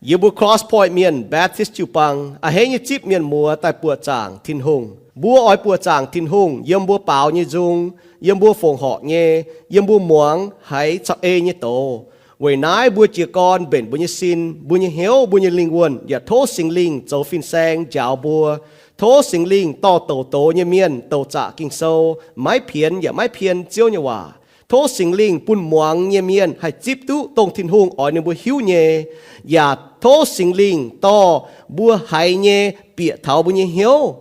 Yie mbuo Cross Point Mienh Baptist jiu-baang a'hneiv nyei zipv mienh muoz daaih buoqc zaangc Tin-Hungh. Mbuo oix buoqc zaangc Tin-Hungh yiem mbuo baaux nyei nzung, yiem mbuo fongc horc nyei, yiem mbuo muangx haiz caux ei nyei doz. Weic naaiv mbuo jiez gorn mbenc mbuo nyei sin, mbuo nyei hnyouv, mbuo nyei lingh wuonh yaac tov Singx Lingh zoux fin-saeng njaaux mbuo. Tov Singx Lingh dorh douc doz nyei mienh douc zaqc Ging-Sou, maiv pienx yaac maiv pien Ziouv nyei waac. Tov Singx Lingh bun muangx nyei mienh haih zipv duqv dongh Tin-Hungh oix ninh mbuo hiuv nyei, yaac tov Singx Lingh dorh mbuo haiz nyei bieqc taux mbuo nyei hnyouv,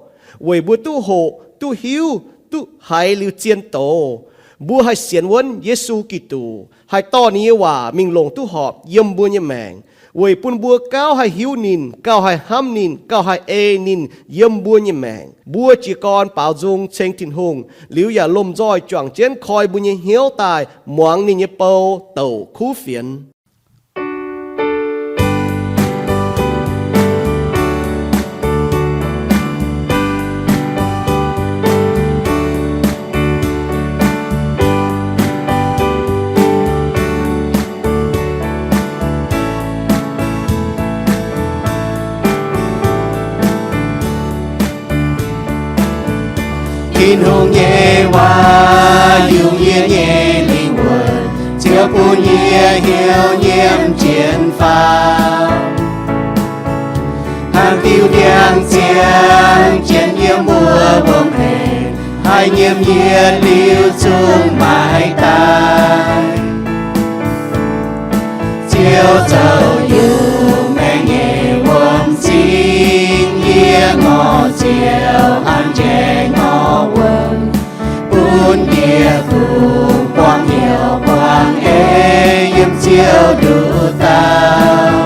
weic mbuo duqv hoqc, duqv hiuv, duqv haiz liuz zien doz. Mbuo haih sienx wuonv Yesu Giduc, haih dorh ninh nyei waac mingh longc duqv horpc yiem mbuo nyei maengc, weic bun mbuo gauh haih hiuv ninh, gauh haih hnamv ninh, gauh haih ei ninh yiem mbuo nyei maengc. Mbuo jiez gorn baaux nzung ceng Tin-Hungh liuz yaac lomh nzoih juangc jienv koi mbuo nyei hnyouv daaih muangx ninh nyei bou douc kuv fienx. Tin-Hungh nyei waac yungz yie nyei lingh wuonh, ziouc bun yie hnyouv nyiemv jienv faaux. Hnangv diuh ndiangx-ziangh jienv yiem wuov mbong heix, haih nyiemc yie liuz zungv maiv daaih. Ziouv zoux yungz maengc nyei wuom-zingx, yie ngorc Ziouv hnangv njaih ngorc wuom, bun yie kungx buangh hnyouv buangh ei yiem Ziouv nduqc dauh.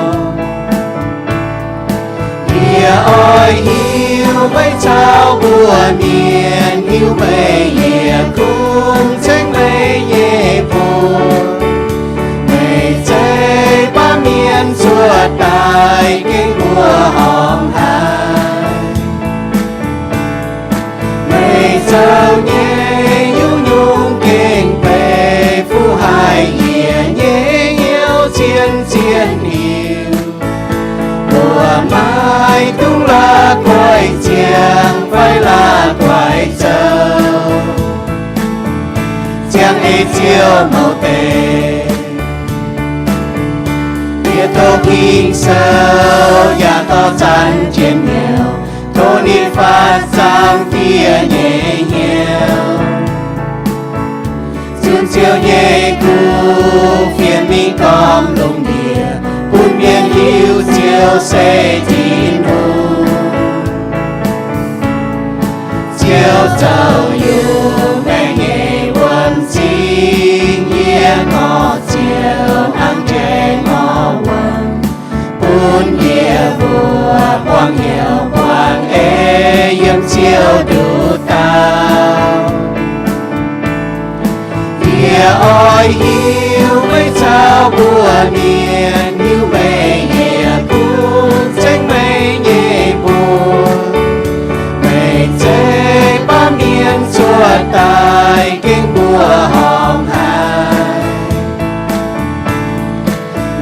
Yie oix hiuv meih caux mbuo mienh hiuv meih, yie kungx cengx meih nyei buoz. Meih zeiz baamh mienh cuotv daaih gengh mbuo horngh haic. Meih zoux nyei nyungc-nyungc gengh benx fuqv haic yie nyei hnyouv zien-zien hiuv. Mbuo maiv dungx la'guaih ziangh fai la'guaih zoux, ziangh ei Ziouv mouz deix. Yie tov Ging-Sou yaac dorh zanc jienv nyouz, tov ninh faatv zaangc fiev nyei hnyouv, zunc Ziouv nyei kuv fienx mingh gormx lungh ndiev, bun mienh hiuv Ziouv se Tin-Hungh. Ziouv zoux yungz maengc nyei wuom-zingx, yie ngorc Ziouv hnangv njaih ngorc wuom, bun yie mbuo buangh hnyouv buangh ei yiem Ziouv nduqc dauh. Yie oix hiuv meih caux mbuo mienh hiuv meih, yie kungx cengx meih nyei mbuox. Meih zeiz baamh mienh cuotv daaih gengh mbuo horngh haic.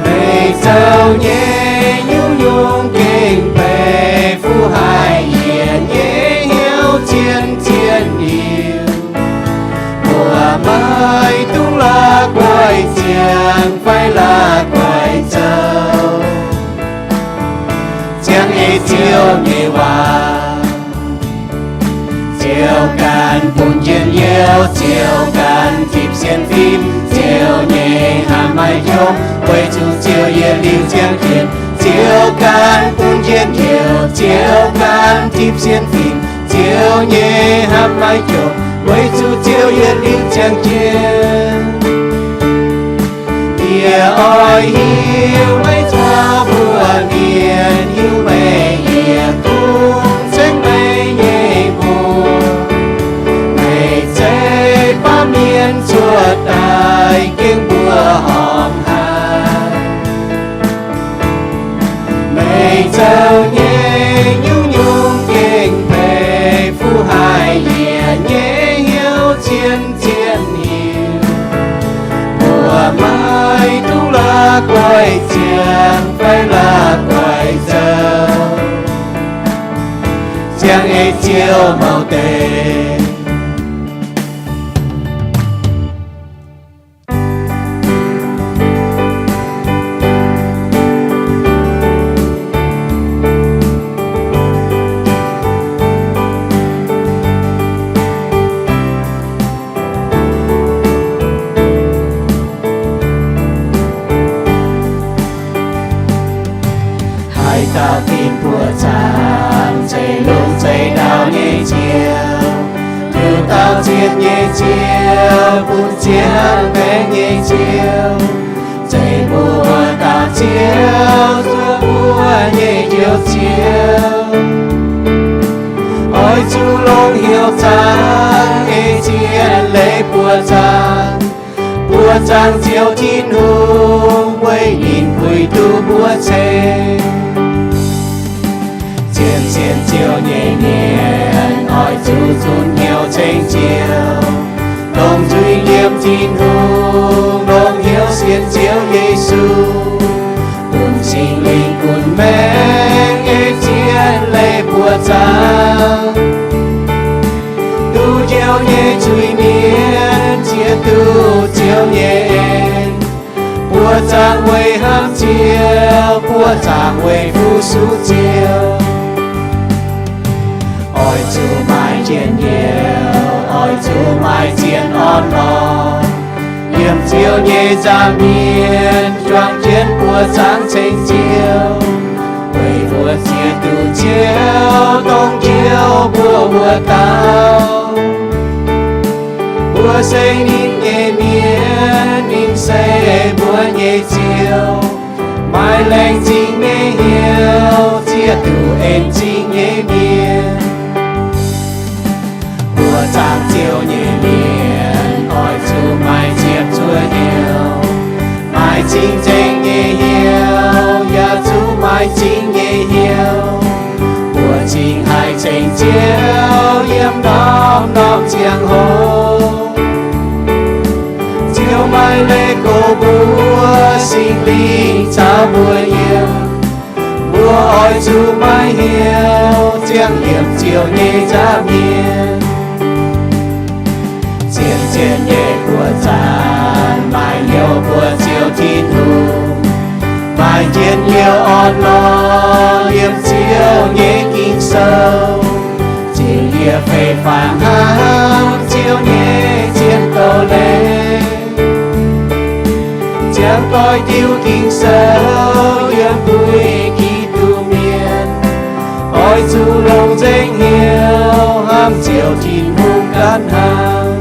Meih zoux nyei nyungc-nyungc gengh benx fuqv haic yie nyei hnyouv zien-zien hiuv. Mbuo maiv dungx la'guaih ziangh fai la'guaih zoux, ziangh ei Ziouv nyei waac. Ziouv ganh bun njien-youh, Ziouv ganh tipv sienx fim, Ziouv nyei hnamv maiv qopv, weic zuqc Ziouv yietc liuz ziangh jienv. Ziouv ganh bun njien-youh, Ziouv ganh tipv sienx fim, Ziouv nyei hnamv maiv qopv, weic zuqc Ziouv yietc liuz ziangh jienv. Yie oix hiuv meih caux mbuo mienh hiuv meih, yie kungx cengx meih nyei mbuox. Meih zeiz baamh mienh cuotv daaih gengh mbuo horngh haic. Meih zoux nyei nyungc-nyungc gengh benx fuqv haic yie nyei hnyouv zien-zien hiuv. Mbuo maiv dungx la'guaih ziangh fai la'guaih Ziouv mouc deix. Haaix dauh tin buoqc zaangc, zeiz longx zeiz ndau nyei Ziouv, nduqc dauh zien nyei Ziouv, bun ziangx maengx nyei Ziouv, zeiz mbuo dauh Ziouv, zuov mbuo nyei Njoux Ziouv. Oix zuqc longx hnyouv zaangc, ei zien leiz buoqc zaangc, buoqc zaangc Ziouv Tin-Hungh, weic ninh puix duqv mbuo ceng. Zien Ziouv nyei mienh oix zuqc nzunc hnyouv ceng Ziouv, longc nzuih yiem Tin-Hungh, longc hnyouv sienx Ziouv Yesu, bun Singx Lingh gunv maengx ei zien leiz buoqc zaangc. Duqv Ziouv nyei zuiz-mienh ziex duqv Ziouv nyei en, buoqc zaangc weic hnamv Ziouv, buoqc zaangc weic fu-sux Ziouv. Oix zuqc maaih njien-youh, oix zuqc maaih zien orn-lorqc, yiem Ziouv nyei nza'hmien juangc jienv buoqc zaangc ceng Ziouv, weic mbuo ziex duqv Ziouv dongh Ziouv mbuo wuov dauh. Mbuo se ninh nyei mienh, ninh se mbuo nyei Ziouv, maaih laengz zingh nyei hnyouv, ziex duqv en zingh nyei mienh. Buoqc zaangc Ziouv nyei mienh oix zuqc maaih ziepc zuoqv hnyouv, maaih cing-nzengc nyei hnyouv, yaac zuqc maaih zingh nyei hnyouv, mbuo cingx haih ceng Ziouv yiem norm-norm ziangh hoc. Ziouv maaih leiz goux mbuo, Singx Lingh caux mbuo yiem. Mbuo oix zuqc maaih hnyouv ziangh yiem Ziouv nyei nza'hmien. Zien-zien nyei buoqc zaangc maaih hnyouv mbuox Ziouv Tin-Hungh, maaih njien-youh orn-lorqc yiem Ziouv nyei Ging-Sou. Ziouv yie fei fangx hnangv Ziouv nyei zien doz leiz. Ziangh doix diuh Ging-Sou yiem puix Giduc mienh, oix zuqc longc nzengc hnyouv hnamv Ziouv Tin-Hungh ganh hnangv.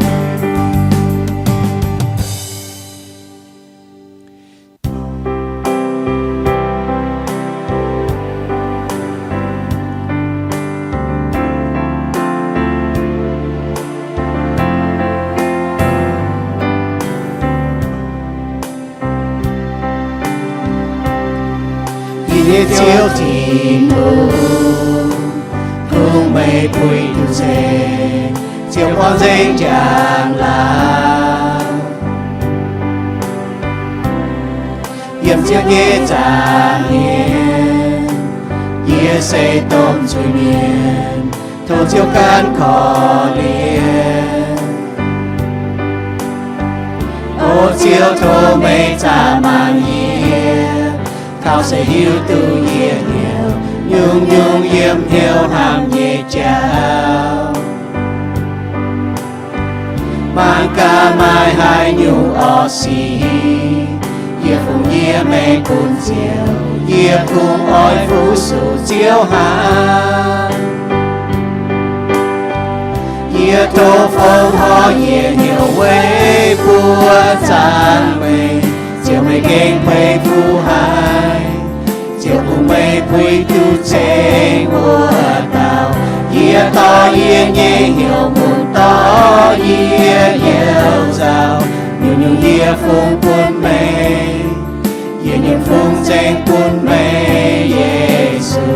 Yie nyei Ziouv Tin-Hungh, kungx meih puix duqv ceng, Ziouv buangh nzengc njang-laangc. Yiem Ziouv nyei nza'hmien, yie se domh zuiz-mienh, tov Ziouv ganh korv-lienh. O Ziouv, tov meih zaah mangc yie, taux se hiuv duqv yie hnyouv, nyungc-nyungc yiem hnyouv hnamv nyei jauv. Mangc gaax maaih haaix nyungc orqv sic, yie fungx yie meih bun Ziouv, yie kungx oix fu-sux Ziouv hnangv. Yie tov fongc horc yie hnyouv weic buoqc zaangc meih, Ziouv meih gengh peix fuqv haic. Ziouv kungx meih puix duqv ceng wuov dauh. Yie dorh yie nyei hnyouv mun dorh yie youz nzauh, nyungc-nyungc yie fungx bun meih. Yie nyungc fungx nzengc bun meih, Yesu.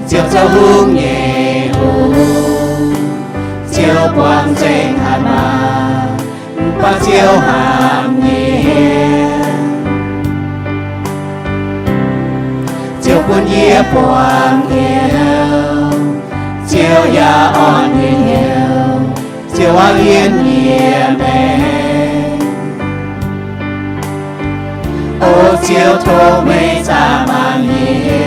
Ziouv zoux hungh nyei hungh, Ziouv buangh nzengc hatc maaz, mv baac Ziouv hnamv yie. Ziouv bun Yie buangh hnyouv, Ziouv yaac orn hnyouv, Ziouv aac, yie nyiex maengc. O Ziouv, tov meih zaah maanc yie,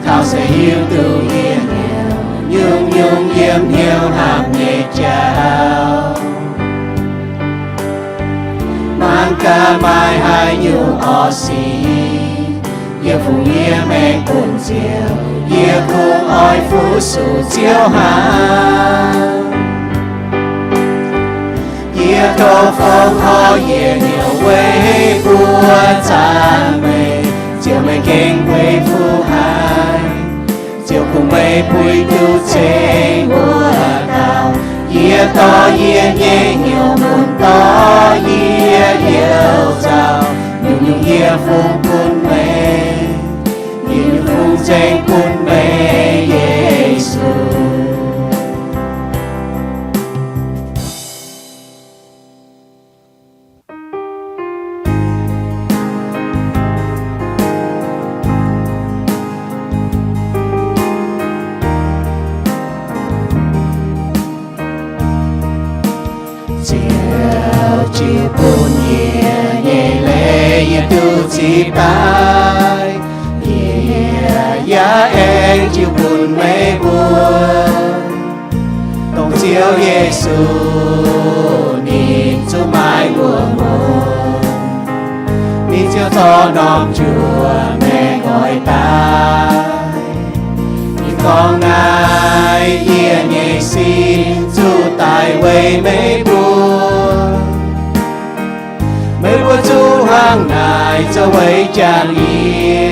taux se hiuv duqv yie hnyouv, nyungc-nyungc yiem hnyouv hnamv nyei jauv. Mangc gaax maaih haaix nyungc orqv sic yiem fungx yie maengc bun Ziouv, yie kungx oix fu-sux Ziouv hnangv. Yie tov fongc horc yie nyei weic mbuo zaanc meih, Ziouv meih gengh weic fuqv haic. Ziouv kungx meih puix duqv ceng mbuo dauh. Yie dorh yie nyei hnyouv bun, dorh yie youh nzauh, nyungc-nyungc yie fungx bun meih. Yie fungx ceng bun meih, Yesu. Ziouv jiu bun yie nyei leiz yie duqv zipv daaih, yie yaac aengx jiu bun meih mbuo. Dongh Ziouv Yesu ninh zungv maiv wuov-mueiz, ninh ziouc zorqv norm juoh maengc oix daaih. Ninh gorngv naaiv, yie nyei sin zuqc daic weic meih mbuo. Meih mbuo zuqc hnangv naaic zoux weic jangx yie.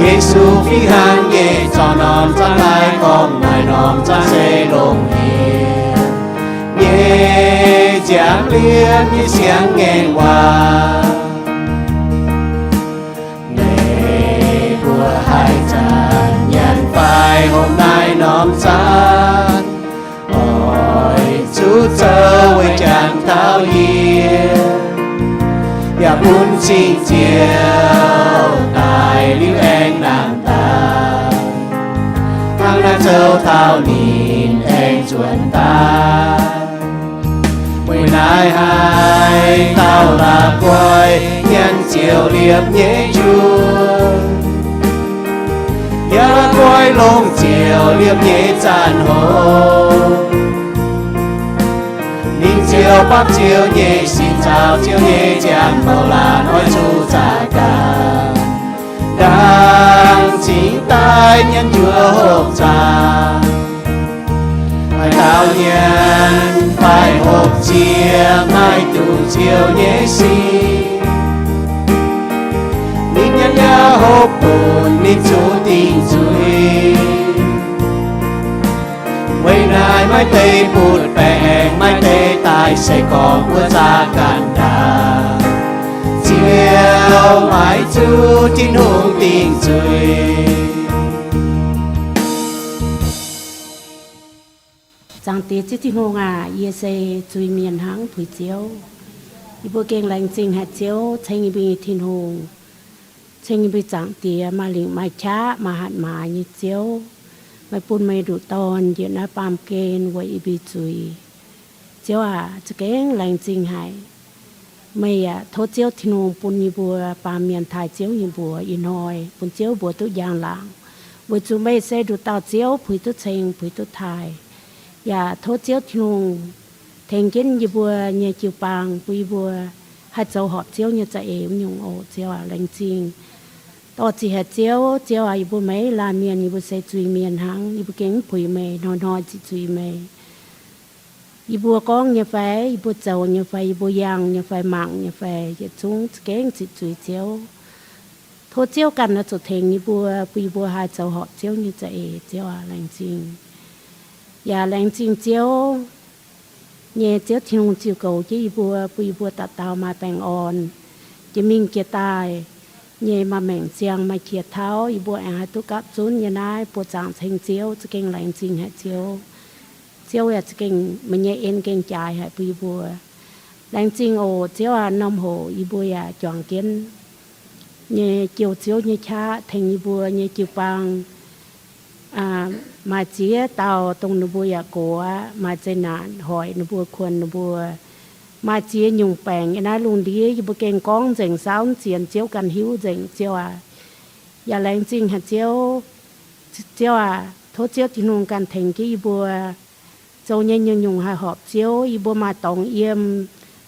Yesu fih hnangv nyei zorqv norm zaanv daaih, gorngv naaiv norm zaanv se longc yie nyei nziaamv liemh nyei siang-ngaengc waac. Meih mbuo haih zanc nyanc fai hopv naaiv norm zaanv, oix zuqc zoux weic jangx taux yie, yaac bun Singx Nziex daic liuz aengx nangh daaih, hnangv naaiv zoux taux ninh aengx nzuonx daaih. Weic naaiv haaix dauh la'guaih nyanc ziouc liepc nyei njuov, yaac la'guaih longc ziouc liepc nyei zanc hopv, ninh ziouc baamz Ziouv nyei sin, caux Ziouv nyei ziangh hoc laanh oix zuqc zaqc gaax, dangx cingx daaih nyanc njuov hopv zaangc. Haaix dauh nyanc fai hopv ziepc maaih duqv Ziouv nyei sin, ninh nyanc yaac hopv bun ninh zuqc dingc nzuih. Weic naaiv maaih deix butv-baengc, maaih deix daaih se gorngv wuov zaqc ganh ndaangc, Ziouv maiv zuqc Tin-Hungh dingc nzuih. Zaangc Diex Ziouv Tin-Hungh aac, yie se zuiz-mienh hnangv, puix Ziouv. Yie mbuo gengh laengz zingh haic Ziouv, ceng yie mbuo nyei Tin-Hungh, ceng yie mbuo Zaangc Diex, maaih lingc maaih qaqv, maaih hatc maaz nyei Ziouv. Meih bun meih nduqc Dorn njiec naaiv baamh gen weic yie mbuo zuiz. Ziouv aac, za'gengh laengz zingh haic. Meih yaac tov Ziouv Tin-Hungh bun yie mbuo baamh mienh taaih Ziouv nyei mbuox ih hnoi, bun Ziouv mbuox duqv njang-laangc, weic zuqc meih se nduqc dauh Ziouv puix duqv ceng, puix duqv taaih. Yaac tov Ziouv Tin-Hungh tengx jienv yie mbuo nyei jiu-baang, bun yie mbuo haih zoux horpc Ziouv nyei za'eix wuov nyungc oc. Ziouv aac, laengz zingh. Dorh ziqc haic Ziouv. Ziouv aac, yie mbuo maiv laanh mienh, yie mbuo se zuiz-mienh hnangv, yie mbuo gengh mv puix meih, hnoi-hnoi ziqc zuiz meih. Yie mbuo gorngv nyei fai, yie mbuo zoux nyei fai, yie mbuo yangh nyei fai, mangc nyei fai, yietc zungv za'gengh ziqc zuiz Ziouv. Tov Ziouv ganh oix zuqc tengx yie mbuo, bun yie mbuo haih zoux horpc Ziouv nyei za'eix. Ziouv aac, laengz zingh. Yaac laengz zingh Ziouv nyei, Ziouv Tin-Hungh ziux goux jienv yie mbuo, bun yie mbuo dauh dauh maaih baengh orn, jiex mingh jiex daaih nyei maaih maengc ziangh, maaih qiex tauv, yie mbuo aengx haih duqv gapv zunv nyei naaiv buoz-zaangc ceng Ziouv, za'gengh laengz zingh haic Ziouv. Ziouv yaac za'gengh meih nyei en gengh jaaix haic bun yie mbuo. Laengz zingh oc Ziouv aac, norm hoc yie mbuo yaac juangc jienv nyei jouh Ziouv nyei qaqv tengx yie mbuo nyei jiu-baang maaih ziex dauh dongh ninh mbuo yaac gox aqv, maaih zeqc naanc hoic ninh mbuo, kuonx ninh mbuo, maaih ziex nyungc baengc yiem naaiv lungh ndiev yie mbuo gengh gorngv nzengc, saauv mv zienx, Ziouv ganh hiuv nzengc, Ziouv aac. Yaac laengz zingh haic Ziouv. Ziouv aac, tov Ziouv Tin-Hungh ganh tengx jienv yie mbuo zoux nyei nyungc-nyungc haih horpc Ziouv, yie mbuo maaih dorngx yiem,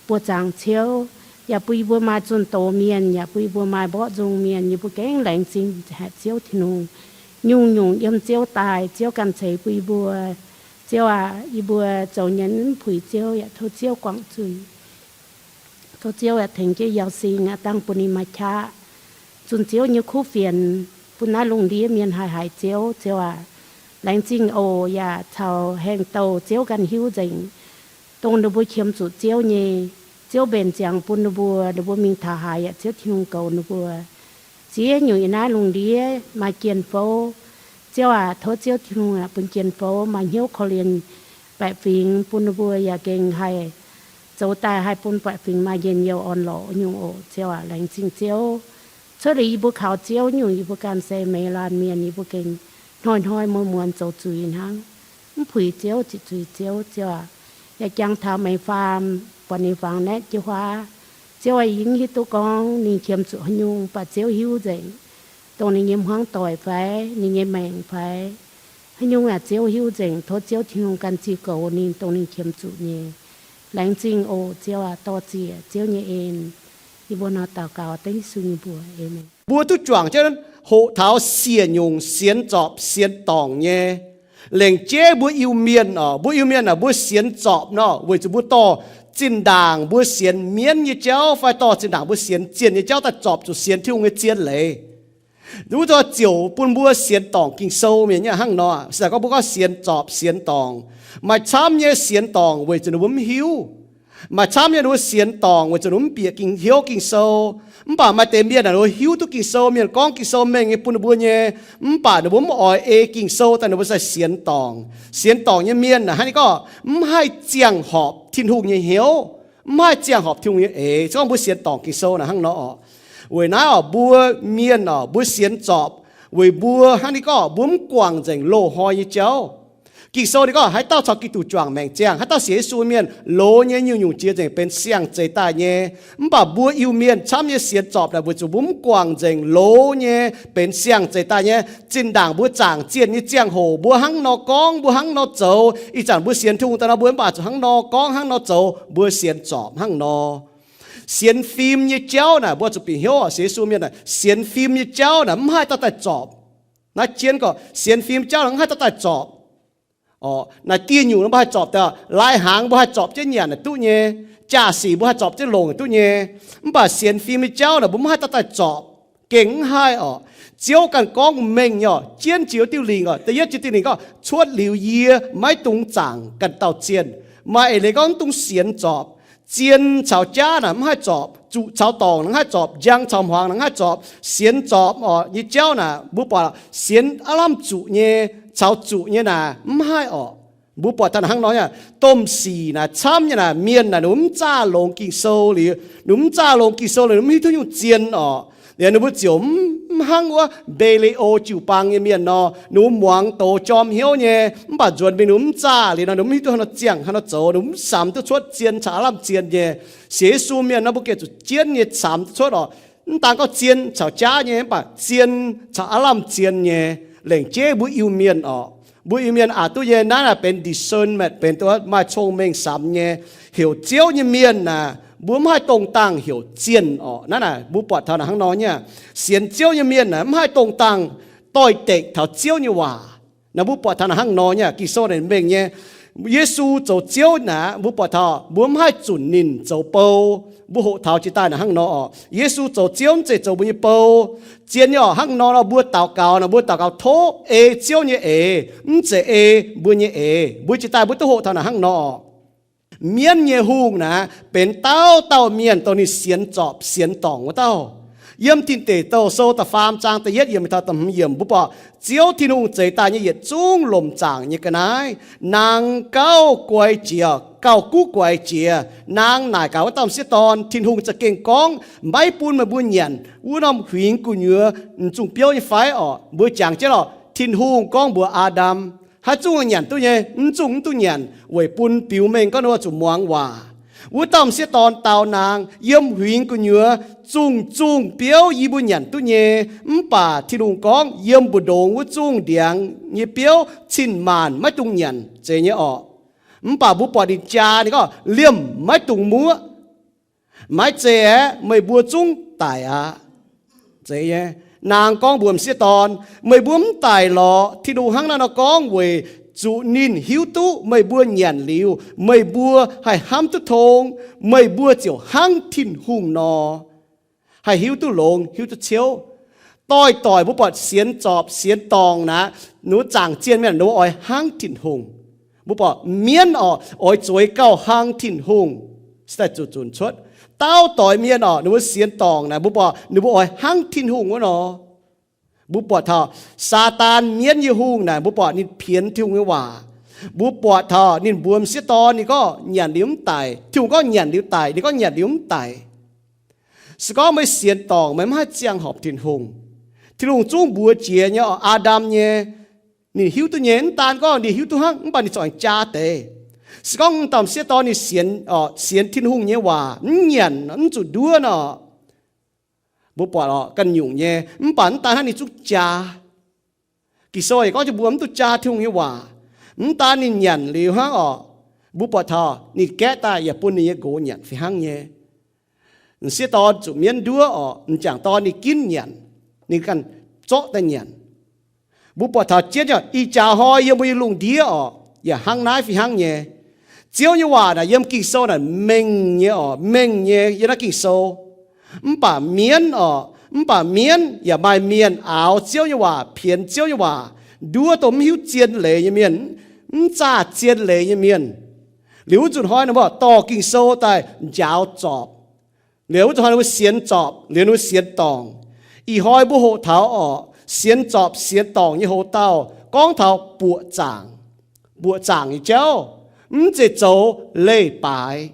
buoz-zaangc ciouv, yaac bun yie mbuo maaih zunh doz mienh, yaac bun yie mbuo maaih mborqv nzung mienh. Yie mbuo gengh laengz zingh haic Ziouv Tin-Hungh. Nyungc-nyungc yiem Ziouv daaih, Ziouv ganh ceix bun yie mbuo. Ziouv aac, yie mbuo zoux nyei mv puix Ziouv, yaac tov Ziouv guangc zuiz. Tov Ziouv yaac tengx jienv Yauh Sing aac, dangh bun ninh maaih qaqv zunh Ziouv nyei kuv fienx, bun naaiv lungh ndiev mienh haih haiz Ziouv. Ziouv aac, laengz zingh oc. Yaac caux hengx douh Ziouv ganh hiuv nzengc, dongh ninh mbuo qiemx zuqc Ziouv nyei, Ziouv mbenc ziangx bun ninh mbuo, ninh mbuo mingh taux haaix yaac Ziouv Tin-Hungh goux ninh mbuo. Ziex nyungc yiem naaiv lungh ndiev maaih jien-fouv, Ziouv aac, tov Ziouv Tin-Hungh aac, bun jien-fouv maaih hnyouv korv-lienh baeqc fingx, bun ninh mbuo yaac gengh haih zoux daaih haih bun baeqc fingx maaih njien-youh orn-lorqc nyungc oc. Ziouv aac, laengz zingh Ziouv. Cuotv liuz yie mbuo kaux Ziouv nyungc, yie mbuo ganh se meih laanh mienh, yie mbuo gengh hnoi-hnoi muonz-muonz zoux zuiz hnangv, mv puix Ziouv, ziqc zuiz Ziouv. Ziouv aac, yaac jangx taux meih faam, buatc ninh fangx naetv jienv huaav. Ziouv aac, yie mv hiuv duqv gorngv ninh qiemx zuqc haaix nyungc, mv baac Ziouv hiuv nzengc, dongh ninh nyei hmuangv doic fai ninh nyei maengc fai haaix nyungc aac, Ziouv hiuv nzengc. Tov Ziouv Tin-Hungh ganh ziux goux ninh dongh ninh qiemx zuqc nyei. Laengz zingh oc Ziouv aac, dor-ziec Ziouv nyei en. Yie mbuo nor daux gaux dengv Yesu nyei mbuox, aamen. Mbuo duqv juangc jienv hoqc taux siec nyungc sienx zorpc sienx dorngc nyei. Lengc jeiv mbuo Iu-Mienh oc, mbuo Iu-Mienh aah, mbuo sienx zorpc nor weic zuqc mbuo dorh zinh ndaangc mbuo sienx mienv nyei jauv fai dorh zinh ndaangc mbuo sienx zienh nyei jauv daaih zorpc zuqc sienx Tin-Hungh nyei zien leiz. Wuov dauh ziouc bun mbuo sienx dorngc Ging-Sou mienh nyei hnangv nor. Se gorngv mbuo gorngv sienx zorpc sienx dorngc, maaih camv nyei sienx dorngc weic zuqc ninh mbuo mv hiuv. Maaih camv nyei ninh mbuo sienx dorngc weic zuqc ninh mbuo mv bieqc Ging, hnyouv Ging-Sou. Mv baac maaih deix mienh aah, ninh mbuo hiuv duqv Ging-Sou, mienh gorngv Ging-Sou mengh nyei bun ninh mbuo nyei, mv baac ninh mbuo mv oix ei Ging-Sou daaih, ninh mbuo zai sienx dorngc. Sienx dorngc nyei mienh aah, hnangv naaiv gorngv mv haih ziangh horpc Tin-Hungh nyei hnyouv, mv haih ziangh horpc Tin-Hungh nyei eix. Se gorngv mbuo sienx dorngc Ging-Sou naaic hnangv nor oc. Weic naaiv oc, mbuo mienh oc, mbuo sienx zorpc weic mbuo hnangv naaiv gorngv mbuo mv guangc nzengc loz-hnoi nyei jauv. Ging-Sou ninh gorngv haaix dauh caux Giduc juangc maengc ziangh, haaix dauh sienx Yesu mienh, loz nyei nyungc-nyungc jiex nzengc benx siang-zeix daaih nyei. Mv baac mbuo Iu-Mienh camv nyei sienx zorpc naaic weic zuqc mbuo mv guangc nzengc loz nyei benx siang-zeix daaih nyei. Zinh ndaangc mbuo zaangc zienh nyei ziangh hoc mbuo hnangv nor gorngv, mbuo hnangv nor zoux. Ih zanc mbuo sienx Tin-Hungh daaih nor mbuo mv baac zuqc hnangv nor gorngv hnangv nor zoux, mbuo sienx zorpc hnangv nor. Sienx fim nyei jauv naaic mbuo zuqc bieqc hnyouv oc. Sienx Yesu mienh naaic sienx fim nyei jauv naaic mv haih dauh daaih zorpc. Naaiv jienv gorngv sienx fim jauv naaic mv haih dauh daaih zorpc. Naaic dieh nyungc mbuo haih zorpc daaih, lai hnaangx mbuo haih zorpc jienv nyanc naaic duqv nyei. Jaa-sic mbuo haih zorpc jienv longc naaic duqv nyei. Mv baac sienx fim nyei jauv naaic mbuo mv haih dauh daaih zorpc. Gengh mv haih oc. Ziouv ganh gorngv mengh nyei oc, jienv jiex diuh lingc oc. Da'yietv jiex diuh lingc gorngv, cuotv liuz yie maiv dungx zaangc ganh dauh zienh. Maaih eix leiz gorngv mv dungx sienx zorpc. Zien caux jaav naaic mv haih zorpc, zuqc caux dorngc naaic mv haih zorpc, njang caux hmuangx naaic mv haih zorpc. Sienx zorpc oc nyei jauv naaic mbuo buatc sienx aav lamh zuqc nyei, caux zuqc nyei naaic mv haih oc. Mbuo buatc taux naaic hnangv nor nyei, domh sic naaic camv nyei naaic, mienh naaic ninh mbuo mv zaah longx Ging-Sou liuz, ninh mbuo mv zaah longx Ging-Sou liuz, ninh mbuo mv hiuv duqv nyungc zien oc. Liuz ninh mbuo ziouc mv, mv hnangv wuov Mbe^li^o jiu-baang nyei mienh nor, ninh mbuo muangx doz jorm hnyouv nyei, mv baac nzuonx mingh ninh mbuo mv zaah liuz nor, ninh mbuo mv hiuv duqv haaix nor ziangh haaix nor zoux, ninh mbuo mv samx duqv cuotv zien caux aav lamh zien nyei. Sienx Yesu mienh nor mbuo gengh zuqc jienv nyei camx duqv cuotv oc. Mv daan gorngv zien caux jaav nyei, mv baac zien caux aav lamh zien nyei. Lengc jeiv mbuo Iu-Mienh oc, mbuo Iu-Mienh aqc duqv nyei. Naaiv naaic benx discernment, benx duqv maaih cong-mengh samx nyei, heuc Ziouv nyei mienh naaic, mbuo mv haih dongh dangh heuc zienh oc. Naaiv naaic mbuo buatc taux naaic hnangv nor nyei, sienx Ziouv nyei mienh naaic mv haih dongh dangh doix-dekc taux Ziouv nyei waac. Naaic mbuo buatc taux naaic hnangv nor nyei, Ging-Sou naaic mengh nyei. Yesu zoux Ziouv naaic, mbuo buatc taux mbuo mv haih zunc ninh zoux bou. Mbuo hoqc taux jiex daaih naaic hnangv nor oc. Yesu zoux Ziouv mv zeiz zoux mbuo nyei bou. Zien nyei oc, hnangv nor nor mbuo daux gaux naaic, mbuo daux gaux tov ei Ziouv nyei eix, mv zeiz ei mbuo nyei eix. Mbuo jiex daaih mbuo duqv hoqc taux naaic hnangv nor oc. Mienv nyei hungh naaic benx dauh dauh mienh dongh ninh sienx zorpc sienx dorngc wuov dauh. Yiem Tin Deic Douh Sou da'faam zaang da'yietv yiemc taux da'hmz yiemc mbuo buatc Ziouv Tin-Hungh zeix daaih nyei yietc zungv lomc zaangc nyei ga'naaiv, naang gauh guaix jiex, gauh guv guaix jiex. Naang naaic gaax wuov dauh m'sieqv dorn, Tin-Hungh za'gengh gorngv, maiv bun meih mbuo nyanc wuov norm huingx gu'nyuoz m'zungh biouv nyei fai orqc? Mbuo jangx jienv lorqc, Tin-Hungh gorngv mbuox Aa^ndam, haaix zungv nyanc duqv nyei, mv zungh mv duqv nyanc, weic bun biux mengh gorngv ninh oix zuqc muangx waac. Wuov dauh m'sieqv dorn dau naang, yiem huingx gu'nyuoz zungh-zungh biouv yie mbuo nyanc duqv nyei, mv baac Tin-Hungh gorngv yiem mbu'ndongx wuov zungv ndiangx nyei biouv cin-maanc maiv dungx nyanc, zeiz nyei orqc. Mv baac mbuo buatc ninh jaa, ninh gorngv, liemh maiv dungx muoqv. Maiv zeiz aeqv, meih mbuo zungv daic aqv. Zeiz nyei. Naang gorngv mbuox m'sieqv dorn, meih mbuo mv daic lorqc. Tin-Hungh hnangv naaiv nor gorngv weic zuqc ninh hiuv duqv meih mbuo nyanc liuz meih mbuo haih hnamv duqv tong, meih mbuo ziouc hnangv Tin-Hungh nor, haih hiuv duqv longx, hiuv duqv ciouv. Doix-doic mbuo buatc sienx zorpc sienx dorngc naaic, ninh mbuo zaangc zienh mienh ninh mbuo oix hnangv Tin-Hungh. Mbuo buatc mienv orqc, oix zueiz gauh hnangv Tin-Hungh, se daaih zuqc zunc cuotv. Dauh doix mienh orqc, ninh mbuo sienx dorngc naaic, mbuo buatc ninh mbuo oix hnangv Tin-Hungh wuov nor. Mbuo buatc taux Saadaan, mienv nyei hungh naaic, mbuo buatc ninh pienx Tin-Hungh nyei waac. Mbuo buatc taux ninh mbuox m'sieqv dorn, ninh gorngv nyanc liuz mv daic. Tin-Hungh gorngv nyanc liuz daic, ninh gorngv nyanc liuz mv daic. Se gorngv meih sienx dorngc, meih maiv haih ziangh horpc Tin-Hungh. Tin-Hungh zungv mbuox jiex nyei orqc, Aa^ndam nyei, ninh hiuv duqv nyei, mv daan gorngv ninh hiuv duqv hnangv, mv baac ninh corc jaa deix. Se gorngv dauh m'sieqv dorn ninh sienx, sienx Tin-Hungh nyei waac, mv nyanc, mv zuqc nduov nor, mbuo buatc orqc, ganh nyungc nyei, mv baac mv daan hnangv, ninh zungv jaa. Ging-Sou yaac gorngv jienv mbuo mv duqv jaa Tin-Hungh nyei waac. Mv daan ninh nyanc liuz hnangv orqc, mbuo buatc taux ninh gaeqv daaih yaac bun ninh nyei nqox nyanc fih hnangv nyei. M'sieqv dorn zuqc mienv nduov orqc, m'jangc dorn ninh ginv nyanc, ninh ganh zorqv daaih nyanc. Mbuo buatc taux jienv ih jaax hnoi yiem mbuo nyei lungh ndiev orqc, yaac hnangv naaiv fih hnangv nyei. Ziouv nyei waac naaic yiem Ging-Sou naaic mengh nyei orqc, mengh nyei yiem naaiv Ging-Sou. Mv baac mienv orqc, mv baac mienv yaac maaih mienh aaux Ziouv nyei waac, pienx Ziouv nyei waac, nduov dongh mv hiuv zien leiz nyei mienh, mv zaah zien leiz nyei mienh. Liuz wuov nzunc hnoi ninh mbuo dorh Ging-Sou daaih njaaux zorpc. Liuz wuov nzunc hnoi ninh mbuo sienx zorpc, liuz ninh mbuo sienx dorngc. Ih hnoi mbuo hoqc taux orqc, sienx zorpc sienx dorngc nyei hoc-dauh gorngv taux buoqc zaangc. Buoqc zaangc nyei jauv, mv zeiz zoux leiz-baaix.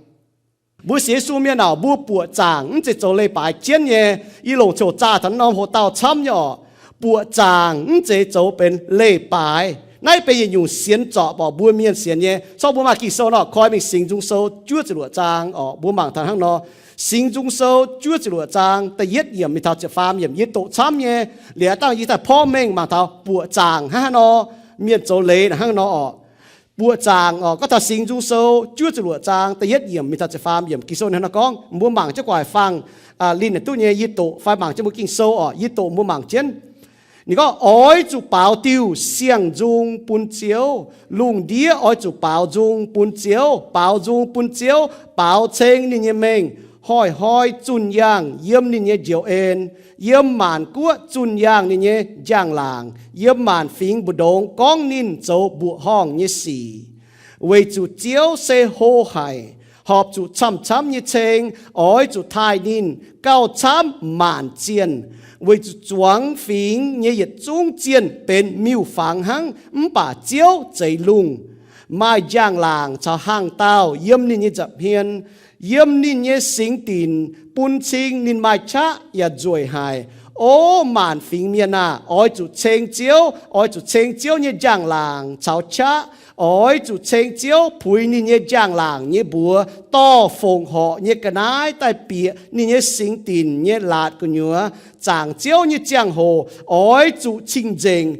Mbuo sienx Yesu mienh naaic, mbuo buoqc zaangc mv zeiz zoux leiz-baaix jienv nyei. Yie longc coux zaah taux norm hoc-dauh camv nyei orqc. Buoqc zaangc mv zeiz zoux benx leiz-baaix. Naaiv benx yietc nyungc sienx zorpc orqc, mbuo mienh sienx nyei. Corc mbuo maaih Ging-Sou nor, koi mingh Singx Nzung Sou juov ziepc luoqc zaang orqc, mbuo mangc taux hnangv nor. Singx Nzung Sou juov ziepc luoqc zaang da'yietv yiemc mingh taux ziepc faam yiemc, yie doqc camv nyei. Liuz dangh yie daaih porv mengh mangc taux buoqc zaangc hnangv haaix nor, mienh zoux leiz naaic hnangv nor orqc. Buoqc zaangc orqc, gorngv taux Singx Nzung Sou juov ziepc luoqc zaang da'yietv yiemc mingh taux ziepc faam yiemc, Ging-Sou hnangv nor gorngv. Mbuo mangc jienv gu'nguaaic faang, linh naaic duqv nyei, yie doqc fai mangc jienv mbuo Ging-Sou orqc, yie doqc mbuo mangc jienv. Ninh gorngv, oix zuqc baaux diuh siang-nzung bun Ziouv. Lungh ndiev oix zuqc baaux nzung bun Ziouv, baaux nzung bun Ziouv, baaux ceng ninh nyei mengh, hnoi-hnoi zunh yaangh yiem ninh nyei njoux en, yiem maanc guoqv zunh yaangh ninh nyei njang-laangc, yiem maanc fingx mbu'ndongx gorngv ninh zoux mbuoqc horngh nyei sic. Weic zuqc Ziouv se hlo haic, horpc zuqc camv-camv nyei ceng, oix zuqc taaih ninh gauh camv maanc zienh. Weic zuqc zuangx fingx nyei yietc zungv zienh benx miuc-fangx hnangv, mv baac Ziouv zeix lungh. Maaih njang-laangc caux hangh dauh yiem ninh nyei nza'hmien, yiem ninh nyei singx dinc bun cing ninh maaih qaqv yaac nzueic haic. O maanc fingx mienh aah! Oix zuqc ceng Ziouv, oix zuqc ceng Ziouv nyei njang-laangc caux qaqv. Oix zuqc ceng Ziouv puix ninh nyei njang-laangc nyei mbuox, dorh fongc horc nyei ga'naaiv daaih bieqc ninh nyei singx dinc nyei laatc gu'nyuoz. Zaangc Ziouv nyei ziangh hoc oix zuqc cing-nzengc.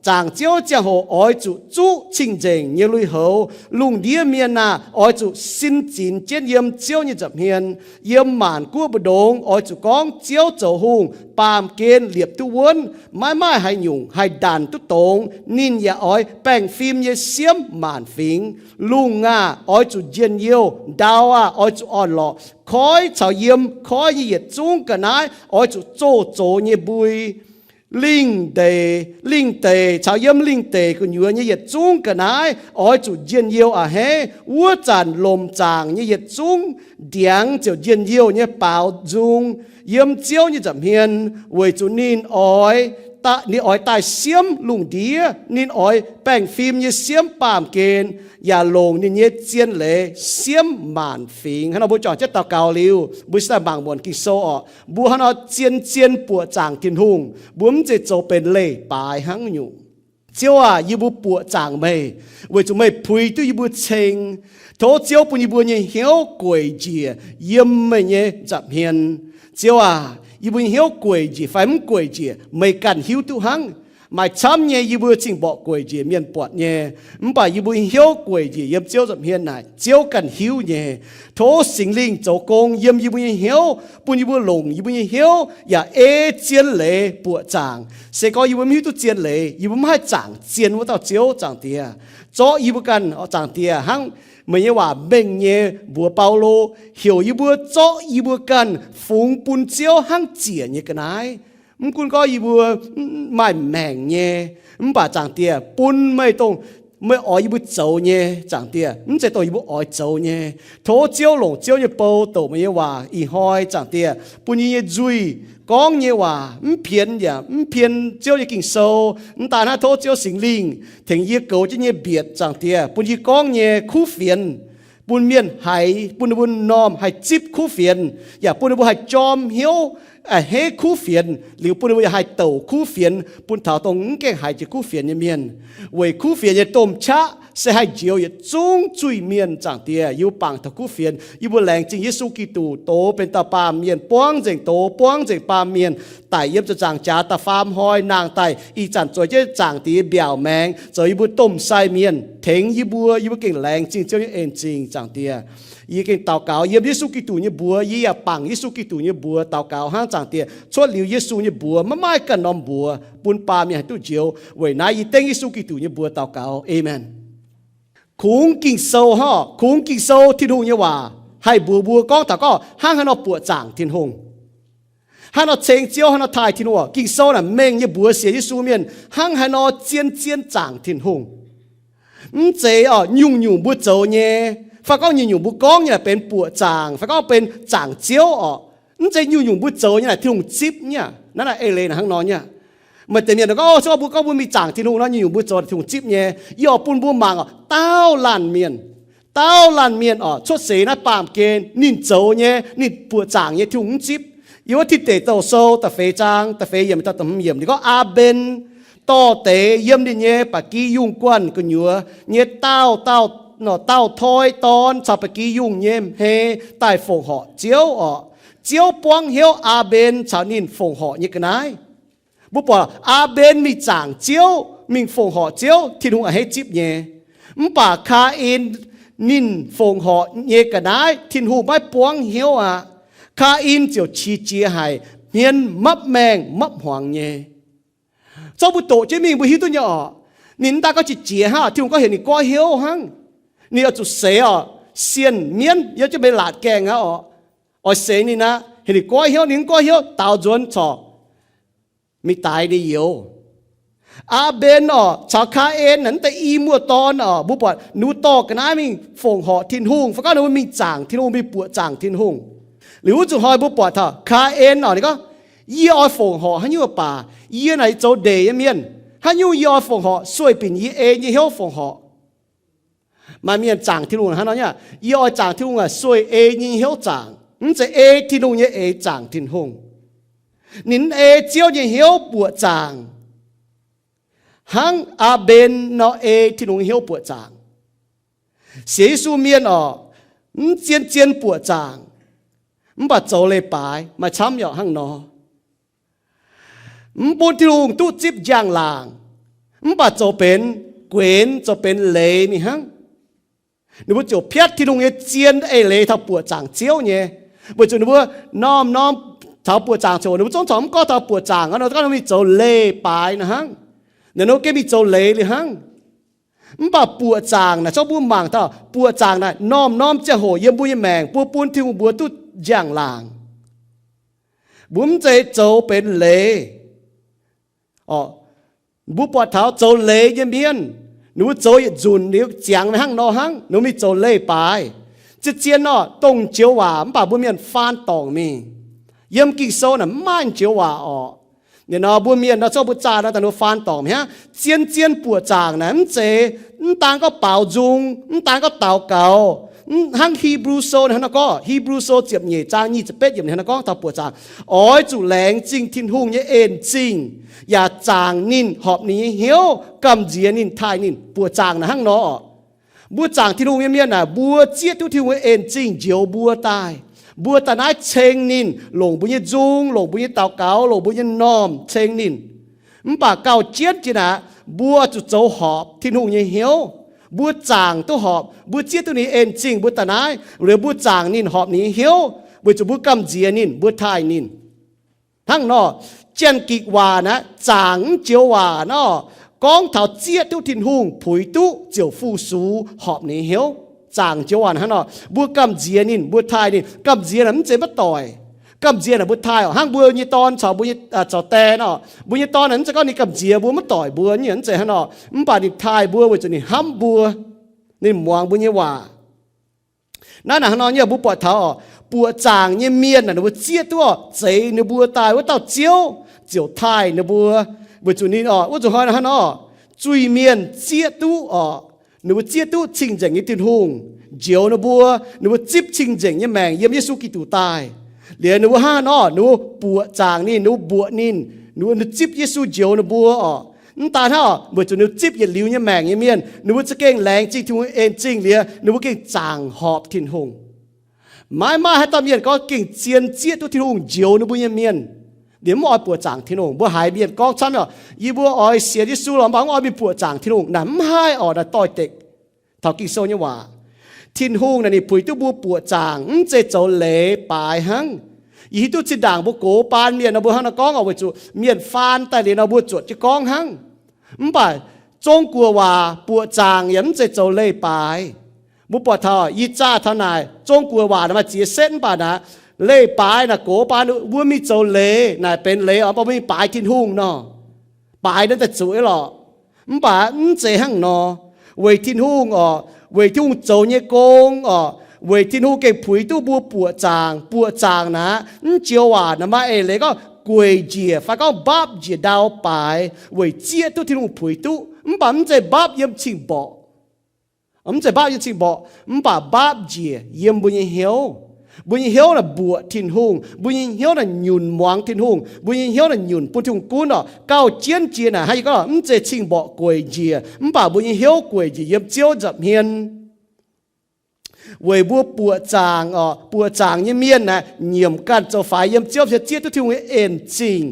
Zaangc Ziouv ziangh hoc oix zuqc zuqv cing-nzengc nyei lui-houx. Lungh ndiev mienh aah! Oix zuqc sin zinx jienv yiem Ziouv nyei nza'hmien. Yiem maanc guoqv mbu'ndongx oix zuqc gorngv Ziouv zoux hungh, baamh gen liepc duqv wuonv, maiv maaih haaix nyungc haih ndanc duqv dongz. Ninh yaac oix baengh fim nyei siemv maanc fingx. Lungh aah! Oix zuqc njien-youh. Ndau aah! Oix zuqc orn-lorqc. Koiv caux yiem koiv nyei yietc zungv ga'naaiv oix zuqc zoh zox nyei mbui. lingh deic, lingh deic caux yiem lingh deic gu'nyuoz nyei yietc zungv ga'naaiv oix zuqc njien-youh a'hneiv. Wuov zanc lomc zaangc nyei yietc zungv ndiangx ziouc njien-youh nyei baaux nzung yiem Ziouv nyei nza'hmien, weic zuqc ninh oix, ninh oix daaih siemv lungh ndiev, ninh oix baengh fim nyei siemv baamh gen, yaac longc ninh nyei zien leiz siemv maanc fingx. Hnangv nor mbuo juangc jienv daux gaux liuz, mbuo se daaih mangc muonc Ging-Sou orqc. Mbuo hnangv nor zien-zien buoqc zaangc Tin-Hungh, mbuo mv zeiz zoux benx leiz-baaix hnangv nyungc. Ziouv aac, yie mbuo buoqc zaangc meih, weic zuqc meih puix duqv yie mbuo ceng. Tov Ziouv bun yie mbuo nyei hnyouv gueic njiec yiem meih nyei nza'hmien. Ziouv aac, yie mbuo nyei hnyouv gueic njiec fai mv gueic njiec, meih ganh hiuv duqv hnangv. Maaih camv nyei yie mbuo zingh mborqc gueic njiec mienh buatc nyei, mv baac yie mbuo nyei hnyouv gueic njiec yiem Ziouv nza'hmien naaic, Ziouv ganh hiuv nyei. Tov Singx Lingh zoux gong yiem yie mbuo nyei hnyouv, bun yie mbuo longc yie mbuo nyei hnyouv yaac ei zien leiz buoqc zaangc. Se gorngv yie mbuo mv hiuv duqv zien leiz, yie mbuo mv haih zaangc zien wuov dauh Ziouv, Zaangc Diex. Zorqv yie mbuo ganh, Zaangc Diex, hnangv meih nyei waac mengh nyei mbuox Baulo, heuc yie mbuo zorqv yie mbuo ganh fungx bun Ziouv hnangv ziec nyei ga'naaiv. Mv gunv gorngv yie mbuo maaih maengc nyei, mv baac Zaangc Diex, bun meih dongh meih oix yie mbuo zoux nyei, Zaangc Diex, mv zeiz dongh yie mbuo oix zoux nyei. Tov Ziouv longc Ziouv nyei bou douc meih nyei waac ih hnoi, Zaangc Diex, bun yie nyei nzuih, gorngv nyei waac mv pienx yaac mv pien Ziouv nyei Ging-Sou. Mv daan hnangv, tov Ziouv Singx Lingh tengx yie goux jienv nyei mbietc, Zaangc Diex, bun yie gorngv nyei kuv fienx bun mienh haiz, bun ninh mbuo m'normh haih zipv kuv fienx, yaac bun ninh mbuo haih jorm hnyouv a'hneiv kuv fienx, liuz bun ninh mbuo yaac haih douc kuv fienx bun taux dongh mv gaengh haiz jiex kuv fienx nyei mienh. Weic kuv fienx nyei domh qaqv se haih njoux yietc zungv zuiz-mienh, Zaangc Diex. Yie mbuo bangc taux kuv fienx, yie mbuo laengz zingh Yesu Giduc, doz benx dauh baamh mienh, buangv nzengc doz, buangv nzengc baamh mienh, daic yiem ziepc nzaangc jaax da'faam hnoi nangh daaih, ih zanc zueiz jienv Zaangc Diex mbiaauc maengx zoux yie mbuo domh sai mienh, tengx yie mbuo. Yie mbuo gengh laengz zingh Ziouv nyei en-zingh, Zaangc Diex. Yie gengh daux gaux yiem Yesu Giduc nyei mbuox, yie yaac bangc Yesu Giduc nyei mbuox daux gaux hnangv, Zaangc Diex. Cuotv liuz Yesu nyei mbuox, maiv maaih ganh norm mbuox bun baamh mienh haih duqv njoux. Weic naaiv yie dengv Yesu Giduc nyei mbuox daux gaux. Aamen. Kungx Ging-Sou hnangv, kungx Ging-Sou, Tin-Hungh nyei waac haih mbuox mbuo gorngv taux gorngv hnangv haaix nor buoqc zaangc Tin-Hungh, hnangv nor ceng Ziouv, hnangv nor taaih Tin-Hungh. Ging-Sou naaic mengh nyei mbuox sienx Yesu mienh hnangv haaix nor zien-zien zaangc Tin-Hungh. Mv zeiz orqc, nyungc-nyungc mbuo zoux nyei, fai gorngv nyungc-nyungc mbuo gorngv nyei naaic benx buoqc zaangc, fai gorngv benx zaangc Ziouv orqc. Mv zeiz nyungc-nyungc mbuo zoux nyei naaic Tin-Hungh zipv nyei aqv. Naaiv naaic eix leiz naaic hnangv nor nyei aqv. Maaih deix mienh gorngv, o, se gorngv mbuo gorngv mbuo mingh zaangc Tin-Hungh nor, nyungc-nyungc mbuo zoux naaic Tin-Hungh zipv nyei. Yie oix bun mbuo mangc orqc, daauh laanh mienh, daauh laanh mienh orqc, cuotv seix naaiv baamh gen ninh zoux nyei, ninh buoqc zaangc nyei Tin-Hungh mv zipv. Yiem wuov Tin Deic Douh Sou da'feix zaang da'feix yiemc, hmz yiemc, ninh gorngv, Aa^mben dorh deix yiem ninh nyei ba'gi yungh guanh gu'nyuoz nyei daauh, daauh, dauh toi dorn caux ba'gi yungh nyei hmei daaih fongc horc Ziouv orqc. Ziouv buangv hnyouv Aa^mben caux ninh fongc horc nyei ga'naaiv. Mbuo buatc Aa^mben mingh zaangc Ziouv, mingh fongc horc Ziouv, Tin-Hungh a'hneiv zipv nyei. Mv baac Kaa^in ninh fongc horc nyei ga'naaiv, Tin-Hungh maiv buangv hnyouv aqv. Kaa^in ziouc qiex jiez haic, hmien mapv maengh mapv hmuangx nyei. Zorqv mbuo doqc jienv mingh mbuo hiuv duqv nyei orqc. Ninh mv daan gorngv qiex jiez hnangv, Tin-Hungh gorngv heuc ninh goiv hnyouv hnangv. Ninh oix zuqc seix orqc, sienh mienv yiem jienv mbuo nyei laatc gaengh aqv orqc, oix seix ninh aqv, heuc ninh goiv hnyouv, ninh mv goiv hnyouv, daaux nzuonx corc mingh daix ninh youz. Aa^mben orqc caux Kaa^in naaic, naaiv deix i muoz-dorn orqc, mbuo buatc ninh mbuo dorh ga'naaiv mingh fongc horc Tin-Hungh, fai gorngv ninh mbuo mingh zaangc Tin-Hungh, mingh buoqc zaangc Tin-Hungh. Liuz wuov zuqc hnoi mbuo buatc taux Kaa^in orqc, ninh gorngv, Yie oix fongc horc haaix nyungc baac yie naaic zoux ndeic nyei mienh. Haaix nyungc yie oix fongc horc? Sueih binc yie ei nyei hnyouv fongc horc. Maaih mienh zaangc Tin-Hungh hnangv nor nyei aqv. Yie oix zaangc Tin-Hungh aac, sueih ei nyei hnyouv zaangc. Mv zeiz ei Tin-Hungh nyei eix zaangc Tin-Hungh. Ninh mv ei Ziouv nyei hnyouv buoqc zaangc hnangv Aa^mben nor ei Tin-Hungh nyei hnyouv buoqc zaangc. Sienx Yesu mienh orqc, mv zien-zien buoqc zaangc, mv baac zoux leiz-baaix maaih camv yaac hnangv nor. Mv bun Tin-Hungh duqv zipv njang-laangc, mv baac zoux benx guenx, zoux benx leiz mingh hnangv. Ninh mbuo ziouc piatv Tin-Hungh nyei zien eix leiz taux buoqc zaangc Ziouv nyei, weic zuqc ninh mbuo norm-norm taux buoqc zaangc ziouc, ninh mbuo zungv corc mv gorngv taux buoqc zaangc, gorngv ninh mingh zoux leiz-baaix nor hnangv. Ninh mbuo gengh mingh zoux leiz liuz hnangv. Mv baac buoqc zaangc naaic, zorqv mbuo mangc taux buoqc zaangc naaic, norm-norm ziangh hoc yiem mbuo nyei maengc mbuo bun Tin-Hungh mbuox duqv njang-laangc. Mbuo mv zeiz zoux benx leiz. Mbuo buatc taux zoux leiz nyei mienh, ninh mbuo zoux yietc nzunc liuz ziangx hnangv nor hnangv, ninh mbuo mingh zoux leiz-baaix. Zien-zien nor dongh joux waac mv baac mbuo mienh faan dorngc mingh. Yiem Ging-Sou naaic mv maaih joux waac orqc. Ninh nor mbuo mienh nor zorqv mbuo zaah nor daaih ninh mbuo faan dorngc mi'aqv. Zien-zien buoqc zaangc naaic mv zeiz, mv daan gorngv baaux nzung, mv daan gorngv daux gaux. Hnangv Hipv^lu Sou ninh hnangv nor gorngv, Hipv^lu Sou ziepc nyeic zaang nyic ziepc betv yiemc ninh hnangv nor gorngv taux buoqc zaangc, oix zuqc laengz zingh Tin-Hungh nyei en zingh, yaac zaangc ninh, horpc ninh nyei hnyouv, gamh nziex ninh, taaih ninh. Buoqc zaangc naaic hnangv nor orqc. Mbuo zaangc Tin-Hungh nyei mienh naaic, mbuo zieqv duqv Tin-Hungh nyei en zingh njoux mbuo daaih. Mbuo daaih naaiv ceng ninh, longc mbuo nyei nzung, longc mbuo nyei daux gaux, longc mbuo nyei normh ceng ninh. Mv baac gauh jienv jiex naaic, mbuo zuqc zoux horpc Tin-Hungh nyei hnyouv. Mbuo zaangc duqv horpc, mbuo zieqv duqv ninh en zingh mbuo daaih naaiv, liuz mbuo zaangc ninh, horpc ninh nyei hnyouv, weic zuqc mbuo gamh nziex ninh, mbuo taaih ninh. Hnangv nor, Janx-Gikc waac naaiv zaangc mv joux waac nor, gorngv taux zieqv duqv Tin-Hungh, puix duqv ziouc fu-sux horpc ninh nyei hnyouv. Zaangc joux waac hnangv nor, mbuo gamh nziex ninh, mbuo taaih ninh. Gamh nziex naaic mv zeiz maiv doic. Gamh nziex naaic mbuo taaih orqc, hnangv mbuo nyei dorn caux mbuo nyei, caux die nor. Mbuo nyei dorn naaic mv zeiz gorngv ninh gamh nziex mbuo maiv doic mbuo nyei, mv zeiz hnangv nor. Mv baac ninh taaih mbuo weic zuqc ninh hnamv mbuo, ninh muangx mbuo nyei waac. Naaiv naaic hnangv nor nyei, mbuo buatc taux orqc, buoqc zaangc nyei mienh naaic ninh mbuo zieqv duqv orqc, zeix ninh mbuo daaih wuov dauh Ziouv ziouc taaih ninh mbuo, weic zuqc ninh orqc, wuov nzunc hnoi hnangv nor, zuiz-mienh zieqv duqv orqc, ninh mbuo zieqv duqv cing-nzengc nyei Tin-Hungh njoux ninh mbuo, ninh mbuo zipv cing-nzengc nyei maengc yiem Yesu Giduc daaih. Liuz ninh mbuo hnangv nor, ninh mbuo buoqc zaangc ninh, ninh mbuo mbuoqc ninh, ninh mbuo zipv Yesu njoux ninh mbuo orqc. Mv daan hnangv orqc, weic zuqc ninh mbuo zipv yietc liuz nyei maengc nyei mienh, ninh mbuo za'gengh laengz zingh Tin-Hungh en zingh liuz, ninh mbuo gengh zaangc horpc Tin-Hungh. Maiv maaih haaix dauh mienh gorngv gengh zien zieqv duqv Tin-Hungh njoux ninh mbuo nyei mienh, ninh mv oix buoqc zaangc Tin-Hungh. Mbuo haiz mienh gorngv camv orqc, yie mbuo oix sienx Yesu lorqc, mv baac mv oix mingh buoqc zaangc Tin-Hungh. Naaic mv haih orqc, naaic doix-dekc taux Ging-Sou nyei waac. Tin-Hungh naaic ninh puix duqv mbuo buoqc zaangc, mv zeiz zoux leiz baaix hnangv. Yie hiuv duqv zinh ndaangc mbuo gox baan mienh nor mbuo hnangv nor gorngv orqc, weic zuqc mienh faan daaih liuz nor mbuo zuotc jienv gorngv hnangv. Mv baac Zong-Guoqv waac buoqc zaangc yaac mv zeiz zoux leiz baaix. Mbuo buatc taux ih zaah taux naaic, Zong-Guoqv waac naaic maaih ziex setv mv baac naaic, leiz baaix naaic gox baan mbuo mingh zoux leiz naaic benx leiz orqc, mbuo mingh baaix Tin-Hungh nor. Baaix naaiv daaih zuqc lorqc. Mv baac mv zeiz hnangv nor. Weic Tin-Hungh orqc, weic Tin-Hungh zoux nyei gong orqc, weic Tin-Hungh gengh puix duqv mbuo buoqc zaangc. Buoqc zaangc naaic, mv joux waac naaic maaih eix leiz gorngv gueic njiec fai gorngv mbapv njiec ndau baaix weic zieqv duqv Tin-Hungh puix duqv. Mv baac mv zeiz mbapv yiem cing-mborqc. Mv zeiz mbapv yiem cing-mborqc, mv baac mbapv njiec yiem mbuo nyei hnyouv. Mbuo nyei hnyouv naaic mbuoqc Tin-Hungh, mbuo nyei hnyouv naaic nyunc muangx Tin-Hungh, mbuo nyei hnyouv naaic nyunc bun Tin-Hungh gunv orqc. Gauh jienv jiex naaic hnangv yie gorngv, mv zeiz cing-mborqc gueic njiec, mv baac mbuo nyei hnyouv gueic njiec yiem Ziouv nza'hmien. Weic mbuo buoqc zaangc orqc, buoqc zaangc nyei mienh naaic nyiemc ganh zoux faix yiem Ziouv, zieqv duqv Tin-Hungh nyei en zingh.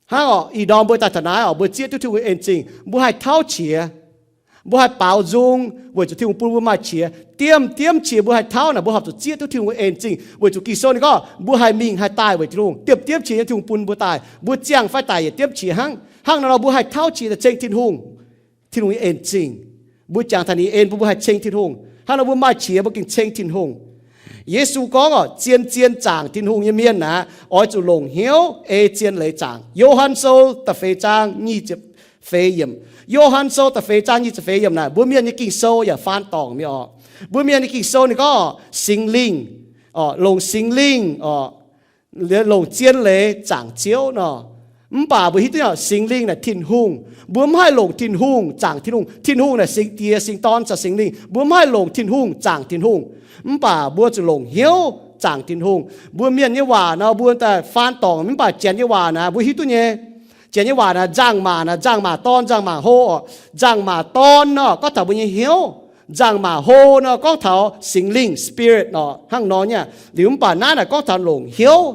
Hnangv orqc, ih ndorm mbuo daaih taux naaiv orqc, mbuo zieqv duqv Tin-Hungh nyei en zingh, mbuo haih tauv qiex, mbuo haih baaux nzung weic zuqc Tin-Hungh bun mbuo maaih qiex. Diemv diemv qiex mbuo haih tauv naaic, mbuo horpc zuqc zieqv duqv Tin-Hungh nyei en zingh, weic zuqc Ging-Sou ninh gorngv mbuo haih mingh haih daaih weic Tin-Hungh. Diemv diemv qiex nyei Tin-Hungh bun mbuo daaih, mbuo ziangh fai daic yietc diemv qiex hnangv. Hnangv nor nor mbuo haih tauv qiex daaih ceng Tin-Hungh, Tin-Hungh nyei en zingh. Mbuo jangx taux ninh en bun mbuo haih ceng Tin-Hungh. Hnangv nor mbuo maaih qiex mbuo gengh ceng Tin-Hungh. Yesu gorngv orqc, zien-zien zaangc Tin-Hungh nyei mienh naaic, oix zuqc longc hnyouv ei zien leiz zaangc. Yo^han Sou da'feix zaang nyic ziepc feix yiemc. Yo^han Sou da'feix zaang nyic ziepc feix yiemc naaic, mbuo mienh nyei Ging-Sou yaac faan dorngc mi'aqv orqc. Mbuo mienh nyei Ging-Sou ninh gorngv Singx Lingh, orqc, longc Singx Lingh, orqc, longc zien leiz zaangc Ziouv nor. Mv baac mbuo hiuv duqv nyei, Singx Lingh naaic Tin-Hungh. Mbuo mv haih longc Tin-Hungh zaangc Tin-Hungh. Tin-Hungh naaic Singx Diex, Singx Dorn caux Singx Lingh. Mbuo mv haih longc Tin-Hungh zaangc Tin-Hungh. Mv baac mbuo zuqc longc hnyouv zaangc Tin-Hungh. Mbuo mienh nyei waac nor mbuo daaih faan dorngc, mv baac Janx nyei waac naaic mbuo hiuv duqv nyei. Janx nyei waac naaic nzangc-maac naaic, nzangc-maac dorn, nzangc-maac hlo orqc. Nzangc-maac dorn nor gorngv taux mbuo nyei hnyouv. Nzangc-maac hlo nor gorngv taux Singx Lingh, spirit orqc, hnangv nor nyei. Liuz mv baac naaiv naaic gorngv taux longc hnyouv.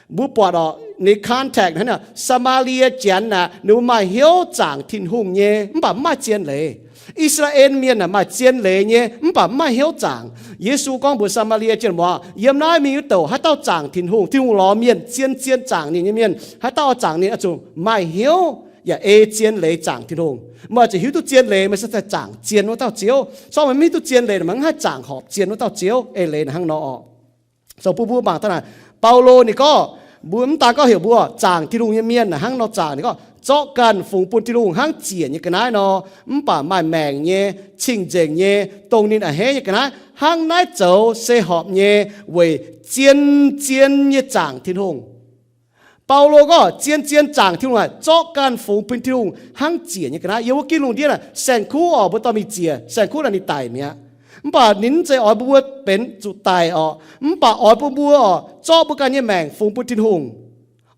Mbuo buatc orqc, ninh context hnangv naaic, Saa^maa^lie Janx naaic ninh mbuo maaih hnyouv zaangc Tin-Hungh nyei, mv baac mv maaih zien leiz. I^saa^laa^en Mienh naaic maaih zien leiz nyei, mv baac mv maaih hnyouv zaangc. Yesu gorngv mbuox Saa^maa^lie Janx muoz, yiem naaiv mingh wuov douc haaix dauh zaangc Tin-Hungh, Tin-Hungh lorz mienh zien-zien zaangc ninh nyei mienh, haaix dauh oix zaangc ninh oix zuqc maaih hnyouv yaac ei zien leiz zaangc Tin-Hungh. Meih oix zuqc hiuv duqv zien leiz, meih se daaih zaangc zien wuov dauh Ziouv. Se gorngv meih mv hiuv duqv zien leiz, meih mv haih zaangc horpc zien wuov dauh Ziouv. Eix leiz naaic hnangv nor orqc. So bun mbuo mangc daaih naaic, Baulo ninh gorngv, Mbuo mv daan gorngv heuc mbuo zaangc Tin-Hungh nyei mienh naaic hnangv nor zaangc, ninh gorngv zorqv ganh fungx bun Tin-Hungh hnangv ziec nyei ga'naaiv nor, mv baac maaih maengc nyei, cing-nzengc nyei, dongh ninh a'hneiv nyei ga'naaiv hnangv naaiv zoux se horpc nyei, weic zien-zien nyei zaangc Tin-Hungh. Baulo gorngv zien-zien zaangc Tin-Hungh naaic zorqv ganh fungx bun Tin-Hungh hnangv ziec nyei ga'naaiv. Yiem wuov ginv lungh ndiev naaic saeng-kuv oc, mbuo dorh mingh ziec, saeng-kuv naaic ninh daic mi'aqv. Mv baac ninh mv zeiz oix mbuo benx zuqc daic oc, mv baac oix bun mbuo oc zorqv mbuo ganh nyei maengc fungx bun Tin-Hungh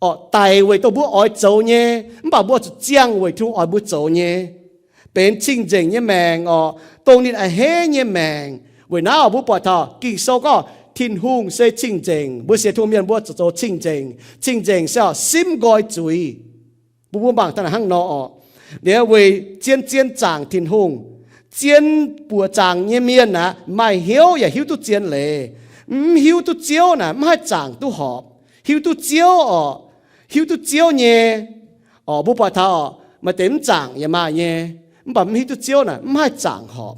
oc, daic weic dongh mbuo oix zoux nyei, mv baac mbuo zuqc ziangh weic Tin-Hungh oix mbuo zoux nyei, benx cing-nzengc nyei maengc oc, dongh ninh a'hneiv nyei maengc. Weic naaiv oc, mbuo buatc taux Ging-Sou gorngv Tin-Hungh se cing-nzengc. Mbuo sienx Tin-Hungh mienh mbuo zuqc zoux cing-nzengc. Cing-nzengc se oc simv nqoi zuiz. Mbuo mbuo mangc daaih naaic hnangv nor oc. Liuz weic zien-zien zaangc Tin-Hungh. Zien buoqc zaangc nyei mienh aeqv, maaih hnyouv yaac hiuv duqv zien leiz. Mv hiuv duqv Ziouv naaic mv haih zaangc duqv horpc. Hiuv duqv Ziouv oc, hiuv duqv Ziouv nyei oc, mbuo buatc taux oc, maaih deix mv zaangc yaac maaih nyei, mv baac mv hiuv duqv Ziouv naaic mv haih zaangc horpc.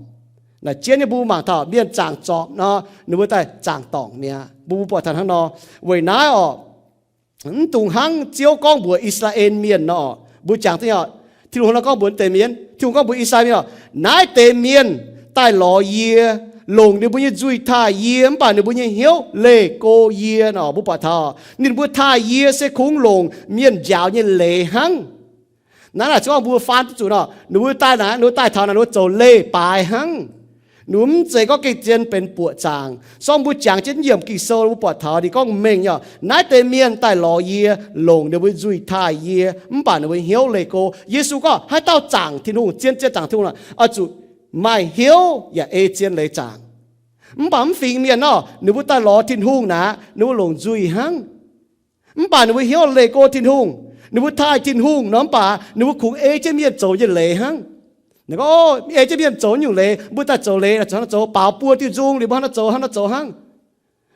Naaic jienv nyei mbuo mangc taux mienh zaangc zorpc nor, ninh mbuo daaih zaangc dorngc mi'aqv. Mbuo mbuo buatc taux hnangv nor. Weic naaiv oc, mv dungx hnangv Ziouv gorngv mbuox I^saa^laa^en Mienh nor, mbuo jangx duqv nyei oc. Tin-Hungh nor gorngv mbuox deix mienh, Tin-Hungh gorngv mbuox I^saa^laa^en Mienh oc, naaiv deix mienh daaih lorz yie, longc ninh mbuo nyei nzuih taaih yie, mv baac ninh mbuo nyei hnyouv leih go yie nor. Mbuo buatc taux ninh mbuo taaih yie se kungx longc mienh njaaux nyei leiz hnangv. Naaiv naaic se gorngv mbuo faan duqv zuqc nor, ninh mbuo daaih naaic, ninh mbuo daaih taux naaic, ninh mbuo zoux leiz-baaix hnangv. Ninh mbuo mv zeiz gorngv gengh zien benx buoqc zaangc. Se gorngv mbuo jangx jienv yiemc Ging-Sou, mbuo buatc taux ninh gorngv mengh nyei, naaiv deix mienh daaih lorz yie, longc ninh mbuo nzuih taaih yie, mv baac ninh mbuo hnyouv leih go. Yesu gorngv haaix dauh zaangc Tin-Hungh, zien-zien zaangc Tin-Hungh, oix zuqc maaih hnyouv yaac ei zien leiz zaangc. Mv baac mv fingx mienh nor, ninh mbuo daaih lorz Tin-Hungh naaic, ninh mbuo longc nzuih hnangv. Mv baac ninh mbuo hnyouv leih go Tin-Hungh, ninh mbuo taaih Tin-Hungh nor, mv baac ninh mbuo kungx ei jienv mienh zoux nyei leiz hnangv. Ninh gorngv, ei jienv mienh zoux nyungc leiz, mbuo daaih zoux leiz, zoux, zoux baaux buo diuh nzung, liuz mbuo hnangv nor zoux, hnangv nor zoux hnangv.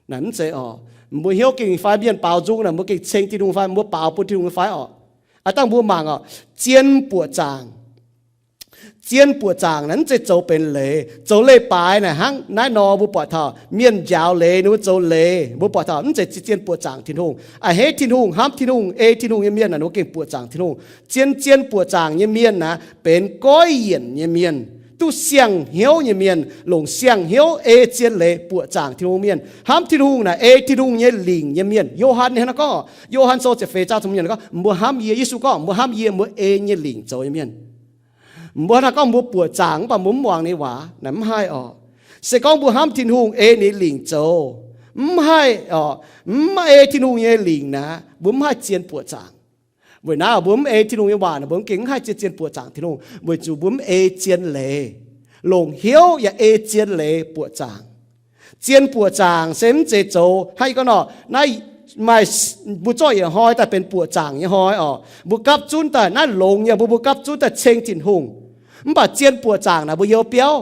Naaic mv zeiz oc. Mbuo hnyouv gengh fai mienh baaux nzung naaic, mbuo gengh ceng Tin-Hungh fai mbuo baaux bun Tin-Hungh fai oc. Aav dangh mbuo mangc oc, zien buoqc zaangc. Zien buoqc zaangc naaic mv zeiz zoux benx leiz. Zoux leiz-baaix naaic hnangv naaiv nor, mbuo buatc taux mienh njaaux leiz, ninh mbuo zoux leiz, mbuo buatc taux mv zeiz zien buoqc zaangc Tin-Hungh. A'hneiv Tin-Hungh, hnamv Tin-Hungh, ei Tin-Hungh nyei mienh naaic, ninh mbuo gengh buoqc zaangc Tin-Hungh. Zien-zien buoqc zaangc nyei mienh naaic benx goiv yienc nyei mienh, duqv siang-hnyouv nyei mienh, longc siang-hnyouv ei zien leiz buoqc zaangc Tin-Hungh mienh. Hnamv Tin-Hungh naaic ei Tin-Hungh nyei lingc nyei mienh. Yo^han ninh hnangv nor gorngv, Yo^han Sou ziepc feix zaang ziepc hmz yiemc gorngv, mbuo hnamv yie, Yesu gorngv, mbuo hnamv yie, mbuo ei nyei lingc zoux nyei mienh. Mbuo hnangv gorngv mbuo buoqc zaangc mv baac mbuo mv muangx ninh waac naaic mv haih oc. Se gorngv mbuo hnamv Tin-Hungh, ei ninh lingc zoux, mv haih oc, mv ei Tin-Hungh nyei lingc naaic, mbuo mv haih zien buoqc zaangc. Weic naaiv mbuo mv ei Tin-Hungh nyei waac naaic, mbuo mv gengh mv haih zien-zien buoqc zaangc Tin-Hungh, weic zuqc mbuo mv ei zien leiz. Longc hnyouv yaac ei zien leiz buoqc zaangc. Zien buoqc zaangc se mv zeiz zoux hnangv yie gorngv nor, naaiv maaih mbuo zorqv yietc hnoi daaih benx buoqc zaangc nyei hnoi oc. Mbuo gapv zunv daaih naaiv longx nyei, mbuo, mbuo gapv zunv daaih ceng Tin-Hungh. Mv baac zien buoqc zaangc naaic mbuo youz biauv.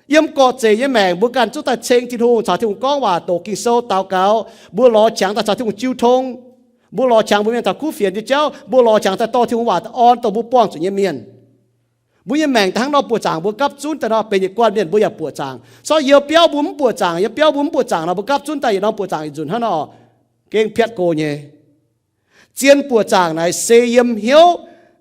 Yiem gorqv-zeic nyei maengc mbuo ganh zunv daaih ceng Tin-Hungh, caux Tin-Hungh gorngv waac, doqc Ging-Sou, daux gaux. Mbuo lorz qangx daaih caux Tin-Hungh jiu tong. Mbuo lorz qangx mbuo mienh taux kuv fienx nyei jauv, mbuo lorz qangx daaih dorh Tin-Hungh waac orn dongh mbuo buangh zuqc nyei mienh. Mbuo nyei maengc daaih hnangv nor buoqc zaangc, mbuo gapv zunv daaih nor benx yietc guanh mienh mbuo yaac buoqc zaangc. Se gorngv youz biauv mbuo mv buoqc zaangc, youz biauv mbuo mv buoqc zaangc nor, mbuo gapv zunv daaih yietc norm buoqc zaangc yietc nzunc hnangv nor, gengh piatv go nyei. Zien buoqc zaangc naaic se yiem hnyouv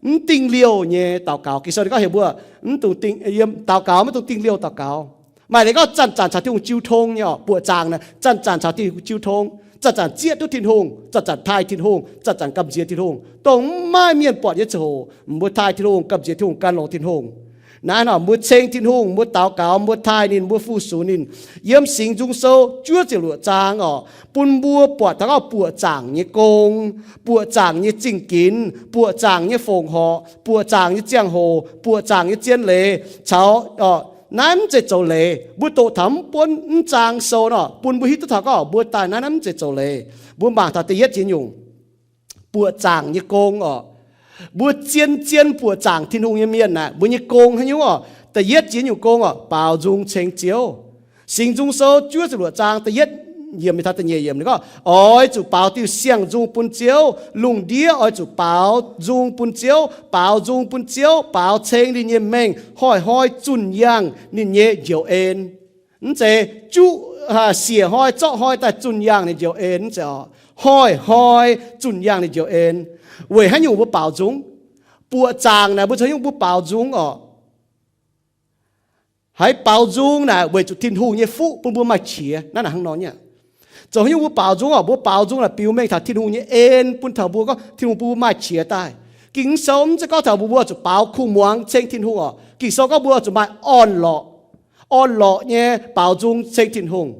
mv dingh liouh nyei daux gaux. Ging-Sou ninh gorngv heuc mbuo mv dungx dingh, yiem daux gaux maiv dungx dingh liouh daux gaux. Maaih leiz gorngv zanc-zanc caux Tin-Hungh jiu tong nyei oc, buoqc zaangc naaic zanc-zanc caux Tin-Hungh jiu tong, zanc-zanc zieqv duqv Tin-Hungh, zanc-zanc taaih Tin-Hungh, zanc-zanc gamh nziex Tin-Hungh. Dongh mv maaih mienh buatc nyei ziangh hoc, mbuo taaih Tin-Hungh, gamh nziex Tin-Hungh, gan longx Tin-Hungh. Naaiv nor mbuo ceng Tin-Hungh, mbuo daux gaux, mbuo taaih ninh, mbuo fu-sux ninh. Yiem Singx Nzung Sou juov ziepc luoqc zaang oc, bun mbuo buatc taux gorngv buoqc zaangc nyei gong, buoqc zaangc nyei zingh ginx, buoqc zaangc nyei fongc horc, buoqc zaangc nyei ziangh hoc, buoqc zaangc nyei zien leiz, caux, oc, naaiv mv zeiz zoux leiz. Mbuo doqc taux mv buonv mv zaang sou nor, bun mbuo hiuv duqv taux gorngv mbuo daaih naaiv, naaiv mv zeiz zoux leiz. Mbuo mangc taux da'yietv jiex nyungc, buoqc zaangc nyei gong oc. Mbuo zien-zien buoqc zaangc Tin-Hungh nyei mienh naaic, mbuo nyei gong haaix nyungc oc? Da'yietv jiex nyungc gong oc, baaux nzung ceng Ziouv. Singx Nzung Sou juov ziepc luoqc zaang da'yietv yiemc mingh taux da'nyeic yiemc ninh gorngv, oix zuqc baaux diuh siang-nzung bun Ziouv. Lungh ndiev oix zuqc baaux nzung bun Ziouv, baaux nzung bun Ziouv, baaux ceng ninh nyei mengh, hnoi-hnoi zunh yangh ninh nyei njoux en. Mv zeiz juqv, siec hnoi zorqv hnoi daaih zunh yangh ninh njoux en, mv zeiz oc. Hnoi-hnoi zunh yangh ninh njoux en. Weic haaix nyungc mbuo baaux nzung? Buoqc zaangc naaic mbuo zoux haaix nyungc mbuo baaux nzung orqc? Haiz baaux nzung naaic weic zuqc Tin-Hungh nyei fuqv bun mbuo maaih qiex. Naaiv naaic hnangv nor nyei. Zoux haaix nyungc mbuo baaux nzung orqc? Mbuo baaux nzung naaic biux mengh taux Tin-Hungh nyei en bun taux mbuo, gorngv Tin-Hungh bun mbuo maaih qiex daaih. Ging-Sou mv zeiz gorngv taux mbuo zuqc baaux kuh muangx ceng Tin-Hungh orqc? Ging-Sou gorngv mbuo zuqc maaih orn-lorqc, orn-lorqc nyei baaux nzung ceng Tin-Hungh.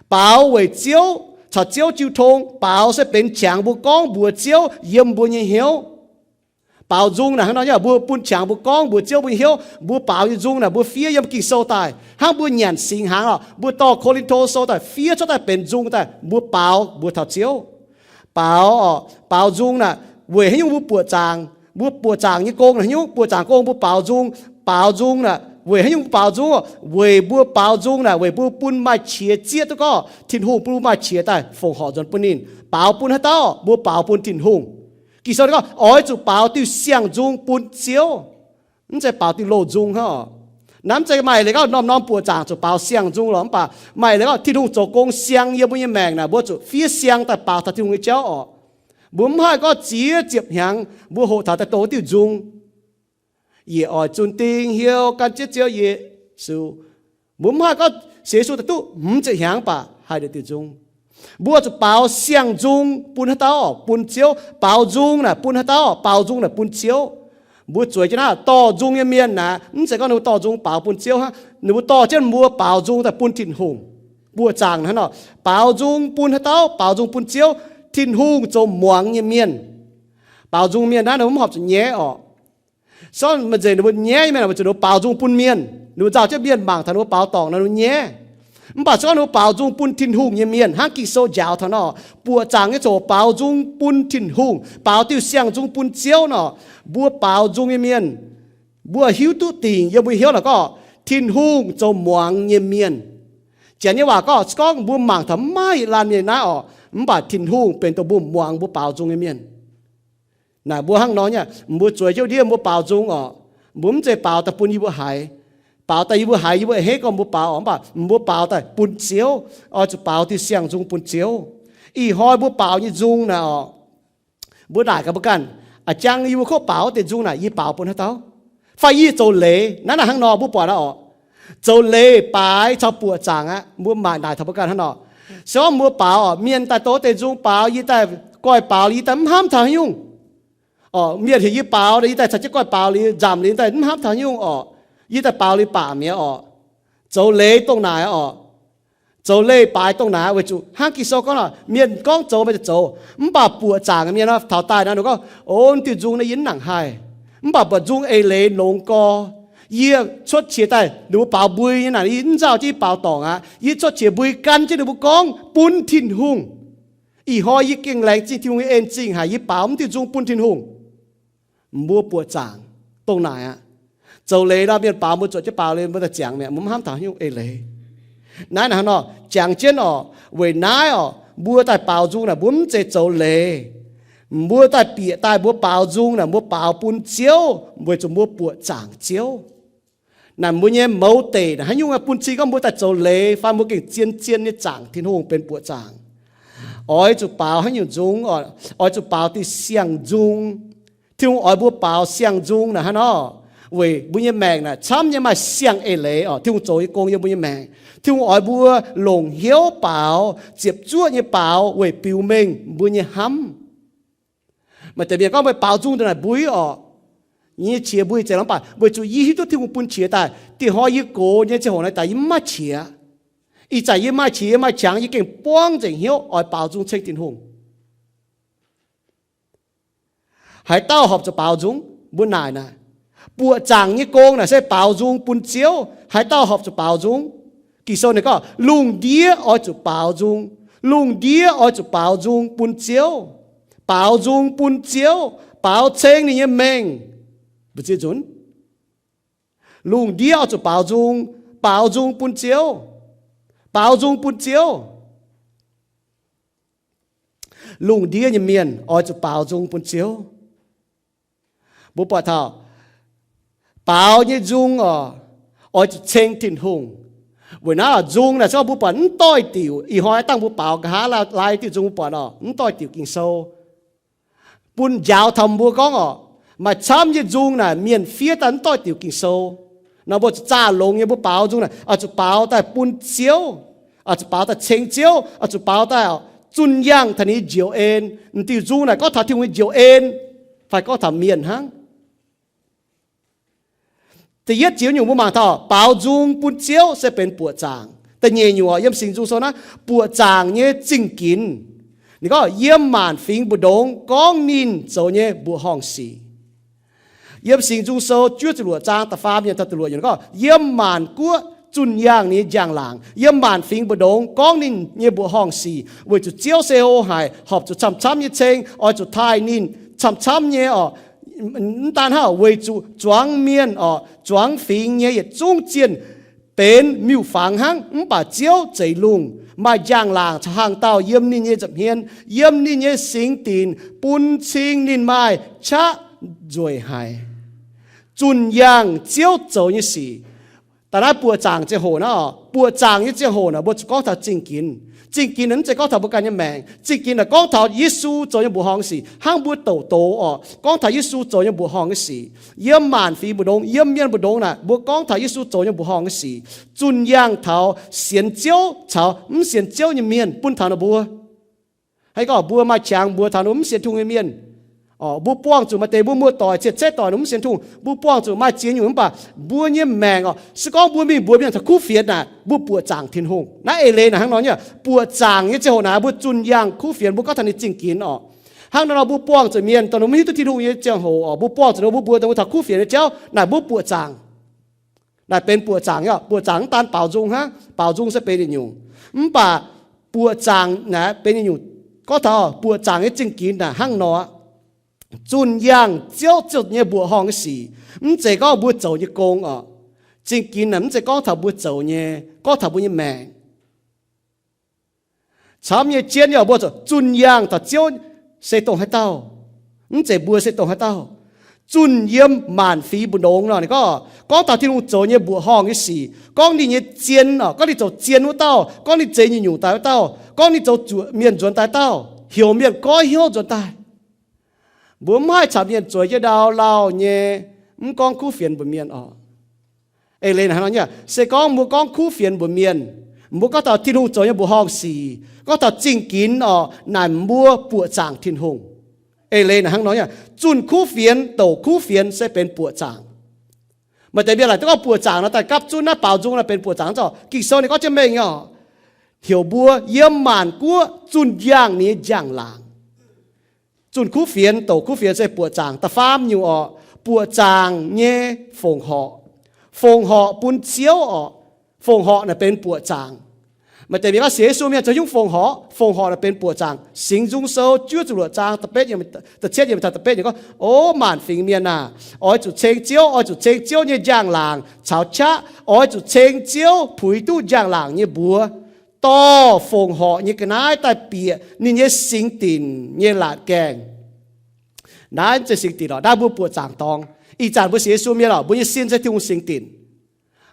Baaux weic Ziouv, caux Ziouv jiu tong. Baaux se benx qangx mbuo gorngv mbuox Ziouv yiem mbuo nyei hnyouv. Baaux nzung naaic hnangv nor nyei, mbuo bun qangx mbuo gorngv mbuox Ziouv mbuo nyei hnyouv. Mbuo baaux nyei nzung naaic mbuo fiev yiem Ging-Sou daaih. Hnangv mbuo nyanc singx hnaangx orqc, mbuo dorh Ko^lin^to Sou daaih fiev cuotv daaih benx nzung daaih, mbuo baaux mbuox taux Ziouv. Baaux orqc, baaux nzung naaic weic haaix nyungc mbuo buoqc zaangc? Mbuo buoqc zaangc nyei gong naaic haaix nyungc? Buoqc zaangc gong mbuo baaux nzung. Baaux nzung naaic weic haaix nyungc mbuo baaux nzung orqc? Weic mbuo baaux nzung naaic weic mbuo bun maaih qiex zieqv duqv gorngv Tin-Hungh bun mbuo maaih qiex daaih fongc horc nzuonx bun ninh. Baaux bun haaix dauh? Mbuo baaux bun Tin-Hungh. Ging-Sou gorngv oix zuqc baaux diuh siang-nzung bun Ziouv. Mv zeiz baaux diuh loz-nzung hnangv orqc. Naaiv mv zeiz maaih leiz gorngv norm-norm buoqc zaangc zuqc baaux siang-nzung lorqc, mv baac maaih leiz gorngv Tin-Hungh zoux gong siang yiem mbuo nyei maengc naaic, mbuo zuqc fiev siang daaih baaux taux Tin-Hungh nyei jauv orqc. Mbuo mv haih gorngv ziex ziepc hnyangx mbuo hoqc taux daaih dongh wuov diuh nzung. Yie oix zunh ding hnyouv gan jienv Ziouv Yesu. Mbuo mv haih gorngv sienx Yesu daaih duqv hmz ziepc hnyangx baac haih deix diuh nzung. Mbuo zuqc baaux siang-nzung bun haaix dauh orqc? Bun Ziouv. Baaux nzung naaic bun haaix dauh orqc? Baaux nzung naaic bun Ziouv. Mbuo zueiz jienv naaiv dorh nzung nyei mienh naaic, mv zeiz gorngv ninh mbuo dorh nzung baaux bun Ziouv hnangv. Ninh mbuo dorh jienv mbuo baaux nzung daaih bun Tin-Hungh. Buoqc zaangc hnangv nor, baaux nzung bun haaix dauh? Baaux nzung bun Ziouv, Tin-Hungh zoux muangx nyei mienh. Baaux nzung mienh naaiv ninh mbuo mv horpc zuqc nyaiv orqc. Sortv maaih nzengc ninh mbuo nyaiv nyei mienh, weic zuqc ninh mbuo baaux nzung bun mienh, ninh mbuo nzauh jienv mienh mangc taux ninh mbuo baaux dorngc nor ninh mbuo nyaiv. Mv baac se gorngv ninh mbuo baaux nzung bun Tin-Hungh nyei mienh, hnangv Ging-Sou njaaux taux nor, buoqc zaangc nyei ziangh hoc baaux nzung bun Tin-Hungh, baaux diuh siang-nzung bun Ziouv nor, mbuo baaux nzung nyei mienh, mbuo hiuv duqv dingc yiem mbuo hnyouv naaic gorngv Tin-Hungh zoux muangx nyei mienh. Janx nyei waac gorngv, se gorngv mbuo mangc taux maiv maaih laanh mienh naaiv orqc, mv baac Tin-Hungh benx dongh mbuo muangx mbuo baaux nzung nyei mienh. Naaic mbuo hnangv nor nyei, mbuo zueiz jienv ndiev mbuo baaux nzung orqc, mbuo mv zeiz baaux daaih bun yie mbuo haiz. Baaux daaih yie mbuo haiz, yie mbuo a'hneiv gorngv mbuo baaux orqc, mv baac mbuo baaux daaih bun Ziouv, oix zuqc baaux diuh siang-nzung bun Ziouv. Ih hnoi mbuo baaux nyei nzung naaic orqc, mbuo naaic gaax mbuo ganh, a'jang yie mbuo kov baaux wuov deix nzung naaic, yie baaux bun haaix dauh? Fai yie zoux leiz? Naaiv naaic hnangv nor mbuo buatc aqv orqc. Zoux leiz baaix caux buoqc zaangc aqv. Mbuo maaih naaic taux mbuo ganh hnangv nor. Se gorngv mbuo baaux orqc, mienh daaih dongh wuov deix nzung baaux, yie daaih goiv baaux, yie daaih mv hnamv taux haaix nyungc. Orqc, mienh heuc yie baaux, yie daaih caux jienv goiv baaux liuz, nzamc liuz daaih mv hnamv taux haaix nyungc orqc. Yie daaih baaux liuz baac mi'aqv orqc. Zoux leiz dongh naaic orqc. Zoux leiz baaix dongh naaic weic zuqc hnangv Ging-Sou gorngv nor, mienh gorngv zoux meih daaih zoux. Mv baac buoqc zaangc mienh nor taux daaih nor ninh gorngv, o, diuh nzung naaiv yie mv nangc haih. Mv baac buatc nzung eix leiz longx gorx. Yie cuotv qiex daaih, ninh mbuo baaux mbui nyei naaic, yie mv nzauh jienv yie baaux dorngc aqv. Yie cuotv qiex mbui gan jienv ninh mbuo gorngv bun Tin-Hungh. Ih hnoi yie gengh laengz zingh Tin-Hungh nyei en zingh haic, yie baaux mv diuh nzung bun Tin-Hungh. Mbuo buoqc zaangc dongh naaic aqv. Zoux leiz nor mienh baaux mbuo zuoqc jienv baaux liuz mbuo daaih ziangx mi'aqv, mbuo mv hnamv taux haaix nyungc eix leiz. Naaiv naaic hnangv nor jangx jienv orqc, weic naaiv orqc, mbuo daaih baaux nzung naaic mbuo mv zeiz zoux leiz. Mbuo daaih bieqc daaih mbuo baaux nzung naaic mbuo baaux bun Ziouv weic zuqc mbuo buoqc zaangc Ziouv. Naaic mbuo nyei mouz deic naaic haaix nyungc bun cing gorngv mbuo daaih zoux leiz fai mbuo gengh zien-zien nyei zaangc Tin-Hungh benx buoqc zaangc. Oix zuqc baaux haaix nyungc nzung orqc? Oix zuqc baaux diuh siang-nzung. Tin-Hungh oix mbuo baaux siang-nzung naaic hnangv nor, weic mbuo nyei maengc naaic camv nyei maaih siang eix leiz orqc. Tin-Hungh zoux nyei gong yiem mbuo nyei maengc. Tin-Hungh oix mbuo longc hnyouv baaux, ziepc zuoqv nyei baaux weic biux mengh mbuo nyei hnamv. Maaih deix mienh gorngv meih baaux nzung daaih naaic mbui orqc, nyei qiex mbui zeiz lorqc, mv baac weic zuqc yie hiuv duqv Tin-Hungh bun qiex daaih. Dih hnoi yie gox nyei ziangh hoc naaiv daaih yie mv maaih qiex. Ih zanc yie maaih qiex, yie maaih qangx, yie gengh buangv nzengc hnyouv oix baaux nzung ceng Tin-Hungh. Haaix dauh horpc zuqc baaux nzung? Mbuo naaic naaic, buoqc zaangc nyei gong naaic se baaux nzung bun Ziouv. Haaix dauh horpc zuqc baaux nzung? Ging-Sou ninh gorngv lungh ndiev oix zuqc baaux nzung. Lungh ndiev oix zuqc baaux nzung bun Ziouv. Baaux nzung bun Ziouv, baaux ceng ninh nyei mengh. Mbu'ziex nzunc, lungh ndiev oix zuqc baaux nzung, baaux nzung bun Ziouv. Baaux nzung bun Ziouv. Lungh ndiev nyei mienh oix zuqc baaux nzung bun Ziouv. Mbuo buatc taux baaux nyei nzung orqc, oix zuqc ceng Tin-Hungh. Weic naaiv nzung naaic se gorngv mbuo buatc mv doix-diuc, ih hnoi dangh mbuo baaux nqa'haav laai diuh nzung mbuo buatc oc, mv doix-diuc Ging-Sou bun njaaux taux mbuo gorngv oc, maaih camv nyei nzung naaic mienh fiev daaih mv doix-diuc Ging-Sou. Nor mbuo zuqc zaah longx nyei, mbuo baaux nzung naaic oix zuqc baaux daaih bun Ziouv, oix zuqc baaux daaih ceng Ziouv, oix zuqc baaux daaih zunh yangh taux ninh nyei njoux en. M'diuh nzung naaic gorngv taux Tin-Hungh nyei njoux en fai gorngv taux mienh hnangv? Da'yietv jiex nyungc mbuo mangc taux baaux nzung bun Ziouv se benx buoqc zaangc. Da'nyeic nyungc oc, yiem Singx Nzung Sou naaiv, buoqc zaangc nyei zingh ginx. Ninh gorngv yiem maanc fingx mbu'ndongx gorngv ninh zoux nyei mbuoqc horngh sic. Yiem Singx Nzung Sou juov ziepc luoqc zaang da'faam yiemc taux da'luoqc yiemc gorngv, yiem maanc guoqv zunh yangh ninh nyei njang-laangc, yiem maanc fingx mbu'ndongx gorngv ninh nyei mbuoqc horngh sic, weic zuqc Ziouv se hlo haic, horpc zuqc camv-camv nyei ceng, oix zuqc taaih ninh camv-camv nyei oc. Mv daan hnangv, weic zuqc zuangx mienh oc, zuangx fingx nyei yietc zungv zienh benx miuc-fangx hnangv, mv baac Ziouv zeix lungh, maaih njang-laangc caux hnaangx-daauh yiem ninh nyei nza'hmien, yiem ninh nyei singx dinc, bun cing ninh maaih qaqv nzueic haic. Zunh yangh Ziouv zoux nyei sic. Da'naaiv buoqc zaangc ziangh hoc naaiv oc, buoqc zaangc nyei ziangh hoc naaic mbuo zuqc gorngv taux zingh ginx. Zingh ginx naaic mv zeiz gorngv taux mbuo ganh nyei maengc. Zingh ginx naaic gorngv taux Yesu zoux nyei mbuoqc horngh nyei sic, hnangv mbuo douc doz oc, gorngv taux Yesu zoux nyei mbuoqc horngh nyei sic. Yiem maanc fingx mbu'ndongx, yiem mienh mbu'ndongx naaic, mbuo gorngv taux Yesu zoux nyei mbuoqc horngh nyei sic. Zunh yangh taux sienx Ziouv caux mv sienx Ziouv nyei mienh bun taux ninh mbuo. Haaix gorngv mbuo maaih qangx mbuox taux ninh mbuo mv sienx Tin-Hungh nyei mienh, mbuo buangh zuqc maaih deix mbuo muoz-doic, cietv-ceqv doic ninh mbuo mv sienx Tin-Hungh, mbuo buangh zuqc maaih ziex nyungc, mv baac mbuo nyei maengc oc, se gorngv mbuo mingh mbuox mienh taux kuv fienx naaic, mbuo buoqc zaangc Tin-Hungh. Naaiv eix leiz naaic hnangv nor nyei, buoqc zaangc nyei ziangh hoc naaic mbuo zunh yangh kuv fienx, mbuo gorngv taux ninh zingh ginx oc. Hnangv nor nor mbuo buangh zuqc mienh dongh ninh mbuo mv hiuv duqv Tin-Hungh nyei ziangh hoc oc, mbuo buangh zuqc ninh mbuo mbuox dongh mbuo taux kuv fienx nyei jauv naaic, mbuo buoqc zaangc. Naaic benx buoqc zaangc nyei oc. Buoqc zaangc mv daan baaux nzung hnangv, baaux nzung se benx yietc nyungc. Mv baac buoqc zaangc naaic benx yietc nyungc. Gorngv taux buoqc zaangc nyei zingh ginx naaic hnangv nor aqv. Zunh yangh Ziouv zoux nyei mbuoqc horngh nyei sic, mv zeiz gorngv mbuo zoux nyei gong oc. Zingh ginx naaic mv zeiz gorngv taux mbuo zoux nyei, gorngv taux mbuo nyei maengc. Camv nyei jienv nyei oc, mbuo zuqc zunh yangh taux Ziouv se dongh haaix dauh. Mv zeiz mbuo se dongh haaix dauh. Zunh yiem maanc fingx mbu'ndongx nor, ninh gorngv, gorngv taux Tin-Hungh zoux nyei mbuoqc horngh nyei sic, gorngv ninh nyei zien oc, gorngv ninh zoux zien wuov dauh, gorngv ninh zeix nyungc-nyungc daaih wuov dauh, gorngv ninh zoux zuoqc mienh nzuonx daaih dauh, heuc mienh goiv hnyouv nzuonx daaih. Mbuo mv haih caux mienh zueiz jienv ndau lauh nyei, mv gorngv kuv fienx mbuox mienh oc. Eix leiz naaic hnangv nor nyei, se gorngv mbuo gorngv kuv fienx mbuox mienh, mbuo gorngv taux Tin-Hungh zoux nyei mbuoqc horngh sic, gorngv taux zingh ginx oc, naaic mbuo buoqc zaangc Tin-Hungh. Eix leiz naaic hnangv nor nyei, zunh kuv fienx, douc kuv fienx se benx buoqc zaangc. Maaih deix mienh laaic duqv gorngv buoqc zaangc nor daaih gapv zunv naaiv baaux nzung naaic benx buoqc zaangc zoc. Ging-Sou ninh gorngv jienv mengh nyei oc, heuc mbuo yiem maanc guoqv zunh yangh ninh nyei njang-laangc. Zunh kuv fienx, douc kuv fienx se buoqc zaangc. Da'faam nyungc oc, buoqc zaangc nyei fongc horc. Fongc horc bun Ziouv oc. Fongc horc naaic benx buoqc zaangc. Maaih deix mienh gorngv sienx Yesu mienh zoux nyungc fongc horc, fongc horc naaic benx buoqc zaangc. Singx Nzung Sou juov ziepc luoqc zaang da'betv, da'cietv yiemc taux da'betv yiemc gorngv, O maanc fingx mienh aah! Oix zuqc ceng Ziouv, oix zuqc ceng Ziouv nyei njang-laangc caux qaqv, oix zuqc ceng Ziouv puix duqv njang-laangc nyei mbuox, dorh fongc horc nyei ga'naaiv daaih bieqc ninh nyei singx dinc nyei laatc gaengh. Naaiv zeiz singx dinc oc. Naaiv mbuo buoqc zaangc dorngx. Ih zanc mbuo sienx Yesu mienh oc, mbuo nyei sin se Tin-Hungh singx dinc.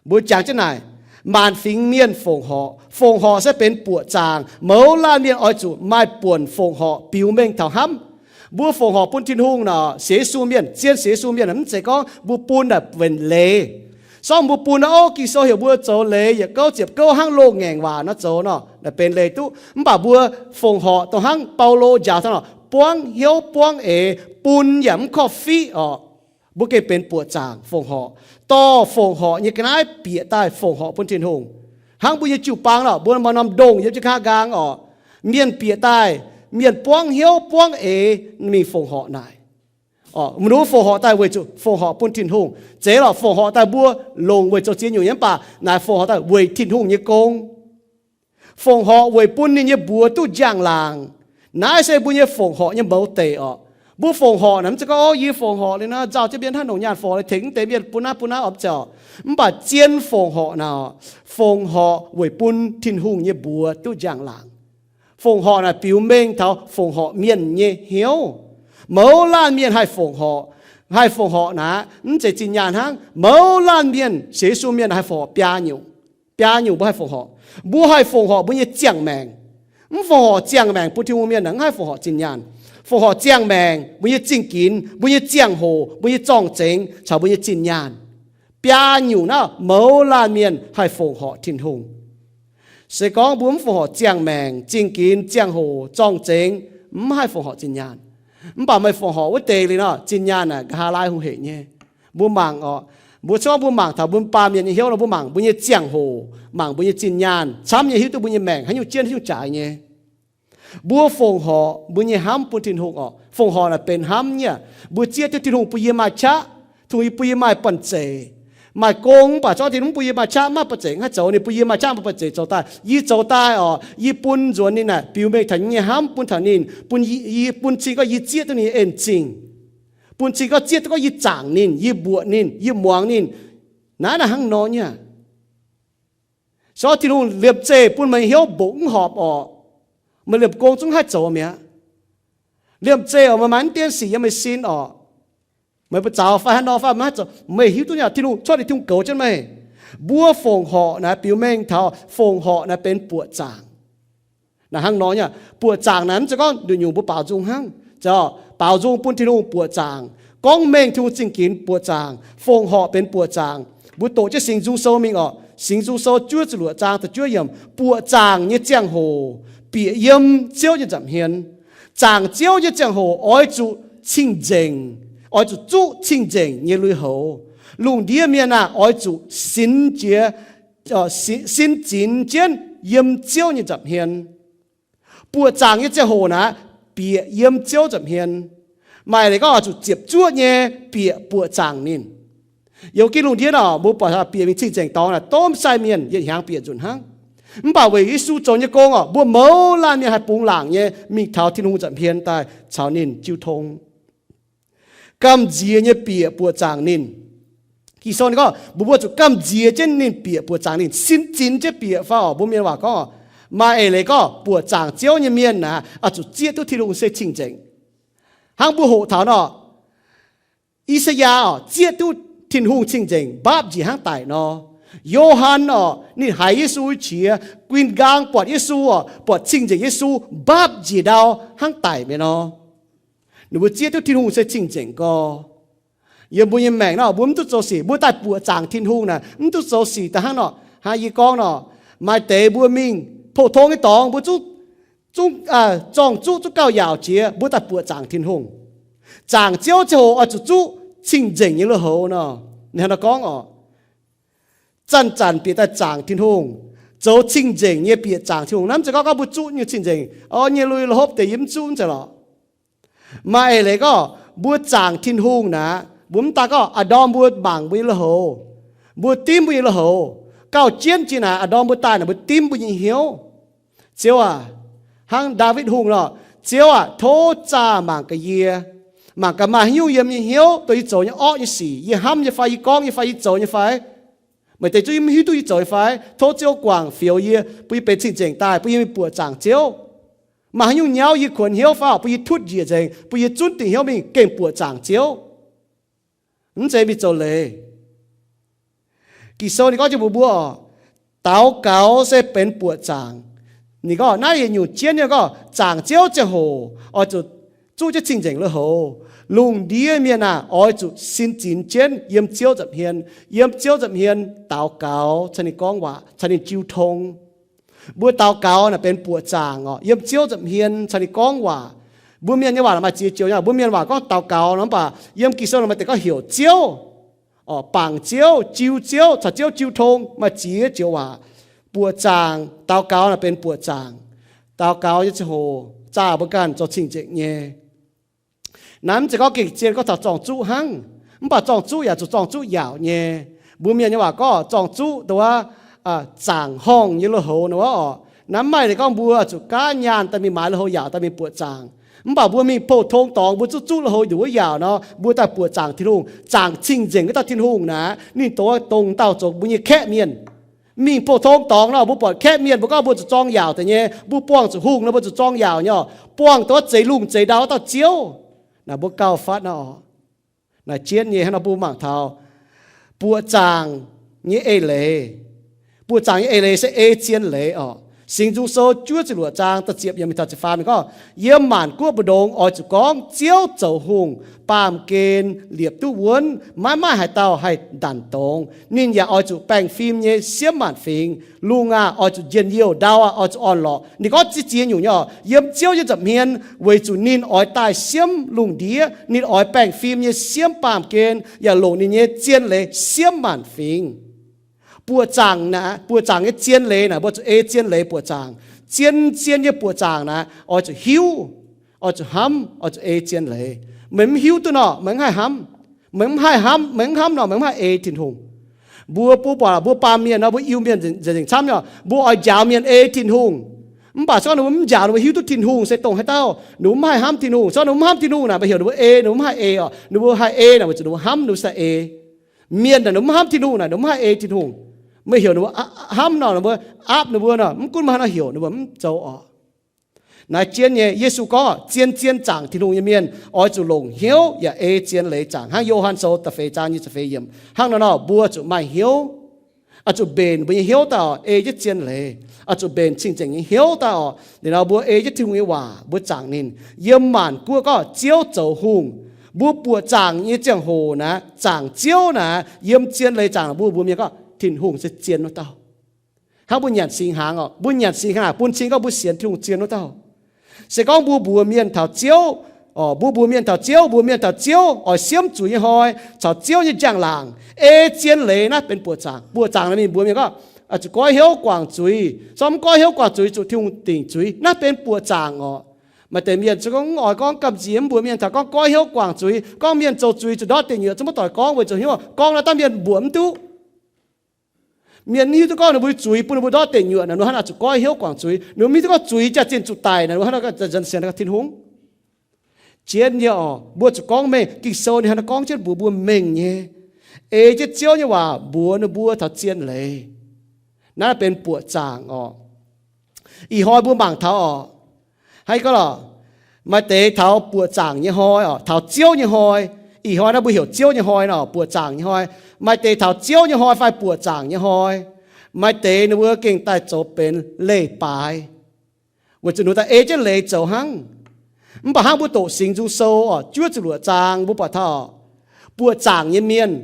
Mbuo jangx jienv naaic, maanc fingx mienh fongc horc. Fongc horc se benx buoqc zaangc. Mouz laanh mienh oix zuqc maaih buonc fongc horc biux mengh taux hnamv. Mbuo fongc horc bun Tin-Hungh nor, sienx Yesu mienh, zien sienx Yesu mienh mv zeiz gorngv mbuo bun naaic benx leiz. Sorng mbuo bun naaiv, o, Ging-Sou heuc mbuo zoux leiz, yietc gouv ziepc gouv hnangv loz-ngaengc waac nor zoux nor, naaic benx leiz duqv. Mv baac mbuo fongc horc dongh hnangv Baulo njaaux taux nor, buangv hnyouv buangv eix, bun yaac mv korv-fiqv oc. Mbuo gengh benx buoqc zaangc fongc horc, dorh fongc horc nyei ga'naaiv bieqc daaih fongc horc bun Tin-Hungh. Hnangv mbuo nyei jiu-baang nor, mbuo maaih norm ndongh yiem jienv nqa'haav nqaang oc, mienh bieqc daaih, mienh buangv hnyouv buangv eix mingh fongc horc naaic. Mv nor fongc horc daaih weic zuqc fongc horc bun Tin-Hungh. Zeiz lorqc, fongc horc daaih mbuo longc weic zoux ziex nyungc nyei, mv baac naaic fongc horc daaih weic Tin-Hungh nyei gong. Fongc horc weic bun ninh nyei mbuox duqv njang-laangc. Naaiv se mbuo nyei fongc horc nyei mouz deic oc. Mbuo fongc horc naaic mv zeiz gorngv, o, yie fongc horc liuz nor, nzauh jienv mienh hnangv nongc nyaanh fongc horc liuz tengx mv deix mienh bun naaiv bun naaiv oc, mv zeiz oc. Mv baac zien fongc horc naaic, fongc horc weic bun Tin-Hungh nyei mbuox duqv njang-laangc. Fongc horc naaic biux mengh taux fongc horc mienh nyei hnyouv. Mouz laanh mienh haih fongc horc, haih fongc horc naaic, mv zeiz zinh nyaanh hnangv. Mouz laanh mienh, sienx Yesu mienh haih fongc horc biaa nyungc. Biaa nyungc mbuo haih fongc horc. Mbuo haih fongc horc mbuo nyei ziangh maengc. Mv fongc horc ziangh maengc bun Tin-Hungh mienh aeqv, mv haih fongc horc zinh nyaanh. Fongc horc ziangh maengc, mbuo nyei zingh ginx, mbuo nyei ziangh hoc, mbuo nyei zorng-zengx caux mbuo nyei zinh nyaanh. Biaa nyungc naaiv mouz laanh mienh haih fongc horc Tin-Hungh. Se gorngv mbuo mv fongc horc ziangh maengc, zingh ginx, ziangh hoc, zorng-zengx, mv haih fongc horc zinh nyaanh. Mv baac meih fongc horc wuov deix liuz nor, zinh nyaanh naaic nqa'haav laai hungh heic nyei. Mbuo mangc oc, mbuo gorngv mbuo mangc taux mbuo baamh mienh nyei hnyouv nor, mbuo mangc mbuo nyei ziangh hoc, mangc mbuo nyei zinh nyaanh, camv nyei hiuv duqv mbuo nyei maengc haaix nyungc jienv haaix nyungc jaaix nyei. Mbuo fongc horc mbuo nyei hnamv bun Tin-Hungh oc. Fongc horc naaic benx hnamv nyei. Mbuo zieqv duqv Tin-Hungh bun yie maaih qaqv, Tin-Hungh bun yie maaih banh zeic, maaih gong, mv baac zorqv Tin-Hungh bun yie maaih qaqv maiv banh zeic haih zoux, ninh bun yie maaih qaqv maaih banh zeic zoux daaih, yie zoux daaih oc, yie bun nzuonx ninh naaic biux mengh taux yie nyei hnamv bun taux ninh, bun yie, yie bun cing gorngv yie zieqv duqv ninh nyei en-zingh, bun cing gorngv zieqv duqv gorngv yie zaangc ninh, yie mbuoqc ninh, yie muangx ninh. Naaiv naaic hnangv nor nyei. Sortv Tin-Hungh liemh zeih bun meih hnyouv mboqc mv horpc orqc, meih liemh gong zungv haih zoux mi'aqv. Liemh zeih oc, meih maaih mv dien sic yiem meih sin orqc, meih mbuo zaux fai haaix nor fai meih haih zoux, meih hiuv duqv nyei, Tin-Hungh cuotv ninh Tin-Hungh goux jienv meih. Mbuo fongc horc naaiv biux mengh taux fongc horc naaiv benx buoqc zaangc. Naaiv hnangv nor nyei, buoqc zaangc naaiv mv zeiz gorngv nduqc nyungc mbuo baaux nzung hnangv. Baaux nzung bun Tin-Hungh buoqc zaangc, gorngv mengh Tin-Hungh zingh ginx buoqc zaangc, fongc horc benx buoqc zaangc. Mbuo doqc jienv Singx Nzung Sou mingh orqc. Singx Nzung Sou juov ziepc luoqc zaang da'juov yiemc, buoqc zaangc nyei ziangh hoc bieqc yiem Ziouv nyei nza'hmien. Zaangc Ziouv nyei ziangh hoc oix zuqc cing-nzengc, oix zuqc zuqv cing-nzengc nyei lui-houx. Lungh ndiev mienh aah! Oix zuqc sinx jiez, sin zinx jienv yiem Ziouv nyei nza'hmien. Buoqc zaangc nyei ziangh hoc naaic bieqc yiem Ziouv nza'hmien. Maaih leiz gorngv oix zuqc ziepc zuoqv nyei bieqc buoqc zaangc ninh. Yiem gin lungh ndiev nor mbuo buatc bieqc mingh cing-nzengc dorngx naaic domh sai mienh yietc hnyangx bieqc nzunc hnangv. Mv baac weic Yesu zoux nyei gong orqc, mbuo mouz laanh mienh haih bungx laangc nyei mingh taux Tin-Hungh nza'hmien daaih caux ninh jiu tong. Gamh nziex nyei bieqc buoqc zaangc ninh. Ging-Sou ninh gorngv mbuo, mbuo zuqc gamh nziex jienv ninh bieqc buoqc zaangc ninh, sin zinx jienv bieqc fai orqc? Mbuo mienh waac gorngv, maaih eix leiz gorngv buoqc zaangc Ziouv nyei mienh naaic oix zuqc zieqv duqv Tin-Hungh se cing-nzengc. Hnangv mbuo hoqc taux nor, I^saa^yaa orqc, zieqv duqv Tin-Hungh cing-nzengc mbaapv njiec hnangv daic nor. Yo^han orqc, ninh haiz Yesu qiex, guin nqaang buatc Yesu orqc, buatc cing-nzengc Yesu, mbaapv njiec ndau hnangv daic mi'aqv nor. Ninh mbuo zieqv duqv Tin-Hungh se cing-nzengc gorx. Yiem mbuo nyei maengc nor mbuo mv duqv zoux sic, mbuo daaih buoqc zaangc Tin-Hungh naaic mv duqv zoux sic daaih hnangv nor. Hnangv yie gorngv nor, maaih deix mbuo mingh pou-tong nyei dorngx mbuo zungv, zungv, zorng-zuqv zungv gauh yaauc jiex, mbuo daaih buoqc zaangc Tin-Hungh. Zaangc Ziouv ziangh hoc oix zuqc zuqv cing-nzengc nyei lui-houx nor. Ninh hnangv nor gorngv orqc, zanc-zanc bieqc daaih zaangc Tin-Hungh, zoux cing-nzengc nyei bieqc zaangc Tin-Hungh. Naaiv mv zeiz gorngv, gorngv mbuo zuqv nyei cing-nzengc, o, nyei lui-houx hopv deix yie mv zuqv, mv zeiz lorqc. Maaih eix leiz gorngv mbuo zaangc Tin-Hungh naaic, mbuo mv daaih gorngv a'ndorm mbuo mangc mbuo nyei lui-houx, mbuo dimv mbuo nyei lui-houx, gauh jienv jiex naaic a'ndorm mbuo daaih naaic mbuo dimv mbuo nyei hnyouv. Ziouv aac, hnangv Ndaawitv Hungh nor, Ziouv aac, tov zaah mangc gaax yie, mangc gaax maaih haaix nyungc yiem yie nyei hnyouv, dongh yie zoux nyei orqv nyei sic, yie hnamv nyei fai, yie gorngv nyei fai, yie zoux nyei fai. Maaih deix zungv yie mv hiuv duqv yie zoux nyei fai. Tov Ziouv guangc fioux yie, bun yie benx cing-nzengc daaih, bun yie mingh buoqc zaangc Ziouv. Maaih haaix nyungc nyauv yie kuonx hnyouv fai, bun yie tutv njiec nzengc, bun yie zunv dingc hnyouv mingh gengh buoqc zaangc Ziouv. Mv zeiz mingh zoux leiz. Ging-Sou ninh gorngv jienv mbuox mbuo, daux gaux se benx buoqc zaangc. Ninh gorngv naaiv yietc nyungc jienv nyei gorngv zaangc Ziouv ziangh hoc oix zuqc zuqv jienv cing-nzengc lui-houx. Lungh ndiev mienh aah! Oix zuqc sin zinx jienv yiem Ziouv nza'hmien, yiem Ziouv nza'hmien daux gaux, caux ninh gorngv waac, caux ninh jiu tong. Mbuo daux gaux naaic benx buoqc zaangc orqc, yiem Ziouv nza'hmien caux ninh gorngv waac. Mbuo mienh nyei waac maaih ziex joux nyei. Mbuo mienh waac gorngv daux gaux nor, mv baac yiem Ging-Sou maaih deix gorngv heuc Ziouv, bangc Ziouv, jiu Ziouv, caux Ziouv jiu tong, maaih ziex joux waac. Buoqc zaangc, daux gaux naaic benx buoqc zaangc. Daux gaux nyei ziangh hoc zaah mbuo ganh zoux cing-nzengc nyei. Naaiv mv zeiz gorngv gengh zien gorngv taux zorng-zuqv hnangv, mv baac zorng-zuqv yaac zuqc zorng-zuqv yaauc nyei. Mbuo mienh nyei waac gorngv zorng-zuqv dongh wuov zaangc horngh nyei lui-houx nor orqc. Naaiv mv maaih leiz gorngv mbuo zuqc gaanv nyaanh daaih mingh maaiz lui-houx yaauc daaih mingh buoqc zaangc. Mv baac mbuo mingh pou-tong dorngx mbuo zuqv zuqv lui-houx nduqc wuov yaauc nor, mbuo daaih buoqc zaangc Tin-Hungh, zaangc cing-nzengc wuov dauh Tin-Hungh naaic, ninh dongh dongh dauh zoux mbuo nyei kaeqv mienh. Mingh pou-tong dorngx nor mbuo buatc kaeqv mienh mbuo gorngv mbuo zuqc zorng yaauc deix nyei, mbuo buangh zuqc hungh nor mbuo zuqc zorng yaauc nyei orqc, buangh dongh wuov zeix lungh zeix ndau wuov dauh Ziouv. Naaic mbuo gauh fatv nor orqc. Naaic jienv nyei hnangv nor mbuo mangc taux buoqc zaangc nyei eix leiz. Buoqc zaangc nyei eix leiz se ei zien leiz oc. Singx Nzung Sou juov ziepc luoqc zaang da'ziepc yiemc taux ziepc faam ninh gorngv, yiem maanc guoqv mbu'ndongx oix zuqc gorngv Ziouv zoux hungh, baamh gen liepc duqv wuonv, maiv maaih haaix dauh haih ndanc dongz. Ninh yaac oix zuqc baengh fim nyei siemv maanc fingx. Lungh aah, oix zuqc njien-youh, ndau aah, oix zuqc orn-lorqc. Ninh gorngv ziex nyungc nyei oc. Yiem Ziouv nyei nza'hmien weic zuqc ninh oix daaih siemv lungh ndiev, ninh oix baengh fim nyei siemv baamh gen yaac longc ninh nyei zien leiz siemv maanc fingx. Buoqc zaangc naaic, buoqc zaangc nyei zien leiz naaic, mbuo zuqc ei zien leiz buoqc zaangc. Zien, zien nyei buoqc zaangc naaic oix zuqc hiuv, oix zuqc hnamv, oix zuqc ei zien leiz. Meih mv hiuv duqv nor, meih mv haih hnamv. Meih mv haih hnamv, meih mv hnamv nor, meih mv haih ei Tin-Hungh. Mbuo, mbuo buatc mbuo baamh mienh nor, mbuo Iu-Mienh nzengc-hnamv nyei, mbuo oix njaaux mienh ei Tin-Hungh. Mv baac se gorngv ninh mbuo mv njaaux, ninh mbuo hiuv duqv Tin-Hungh se dongh haaix dauh, ninh mbuo mv haih hnamv Tin-Hungh. Se gorngv ninh mbuo mv hnamv Tin-Hungh naaic, meih heuc ninh mbuo ei, ninh mbuo mv haih ei oc. Ninh mbuo haih ei naaic weic zuqc ninh mbuo hnamv, ninh mbuo sai ei. Mienh naaic ninh mbuo mv hnamv Tin-Hungh naaic, ninh mbuo mv haih ei Tin-Hungh. Meih heuc ninh mbuo hnamv nor, ninh mbuo aapv ninh mbuo nor, mv gunv meih haaix nor heuc, ninh mbuo mv zoux oc. Naaiv jienv nyei, Yesu gorngv zien, zien zaangc Tin-Hungh nyei mienh oix zuqc longc hnyouv yaac ei zien leiz zaangc hnangv Yo^han Sou da'feix zaang nyei ziepc feix yiemc. Hnangv nor nor, mbuo zuqc maaih hnyouv, oix zuqc mbenc mbuo nyei hnyouv daaih oc, ei jienv zien leiz, oix zuqc mbenc cing-nzengc nyei hnyouv daaih oc. Liuz nor mbuo ei jienv Tin-Hungh nyei waac, mbuo zaangc ninh. Yiem maanc guoqv gorngv Ziouv zoux hungh. Mbuo buoqc zaangc nyei ziangh hoc naaic, zaangc Ziouv naaic, yiem zien leiz zaangc mbuo, mbuox mienh gorngv Tin-Hungh se zien wuov dauh. Hnangv mbuo nyanc singx hnaangx oc, mbuo nyanc singx hnaangx bun cing gorngv mbuo sienx Tin-Hungh zien wuov dauh. Se gorngv mbuo mbuox mienh taux Ziouv, mbuo mbuox mienh taux Ziouv, mbuox mienh taux Ziouv, oix siemv zuiz nyei hnoi, caux Ziouv nyei njang-laangc, ei zien leiz, naaiv benx buoqc zaangc. Buoqc zaangc naaic mingh mbuox mienh gorngv, zuqc goiv hnyouv guangc zuiz. Se gorngv mv goiv hnyouv guangc zuiz, zuqc Tin-Hungh dingc zuiz, naaiv benx buoqc zaangc oc. Maaih deix mienh se gorngv mv oix gorngv gamh nziex, mv mbuox mienh taux gorngv goiv hnyouv guangc zuiz, gorngv mienh zoux zuiz zuqc ndortv deic nyuoqc, zungv maiv doic gorngv weic zuqc hnyouv gorngv naaiv dangh mienh mbuoqc mv duqv. Mienh mv hiuv duqv gorngv ninh mbuo zuiz bun ninh mbuo ndortv deic nyuoqc naaic, ninh mbuo hnangv naaic zuqc goiv hnyouv guangc zuiz. Ninh mbuo mv hiuv duqv gorngv zuiz jaax-zinh zuqc daic naaic, ninh mbuo hnangv naaic zuqc sienx Tin-Hungh. Jienv nyei oc, mbuo zuqc gorngv mengh Ging-Sou ninh hnangv naaic gorngv jienv mbuox mbuo mengh nyei, ei jienv Ziouv nyei waac mbuox ninh mbuo taux zien leiz. Naaiv benx buoqc zaangc oc. Ih hnoi mbuo mangc taux oc, hnangv gorngv lorqc, maaih deix taux buoqc zaangc nyei hnoi oc, taux Ziouv nyei hnoi. Ih hnoi naaiv mbuo heuc Ziouv nyei hnoi nor, buoqc zaangc nyei hnoi. Maaih deix taux Ziouv nyei hnoi fai buoqc zaangc nyei hnoi. Maaih deix ninh mbuo gengh daaih zoux benx leiz-baaix, weic zuqc ninh daaih ei jienv leiz zoux hnangv. Mv baac hnangv mbuo doqc Singx Nzung Sou oc, juov ziepc luoqc zaang mbuo buatc taux buoqc zaangc nyei mienh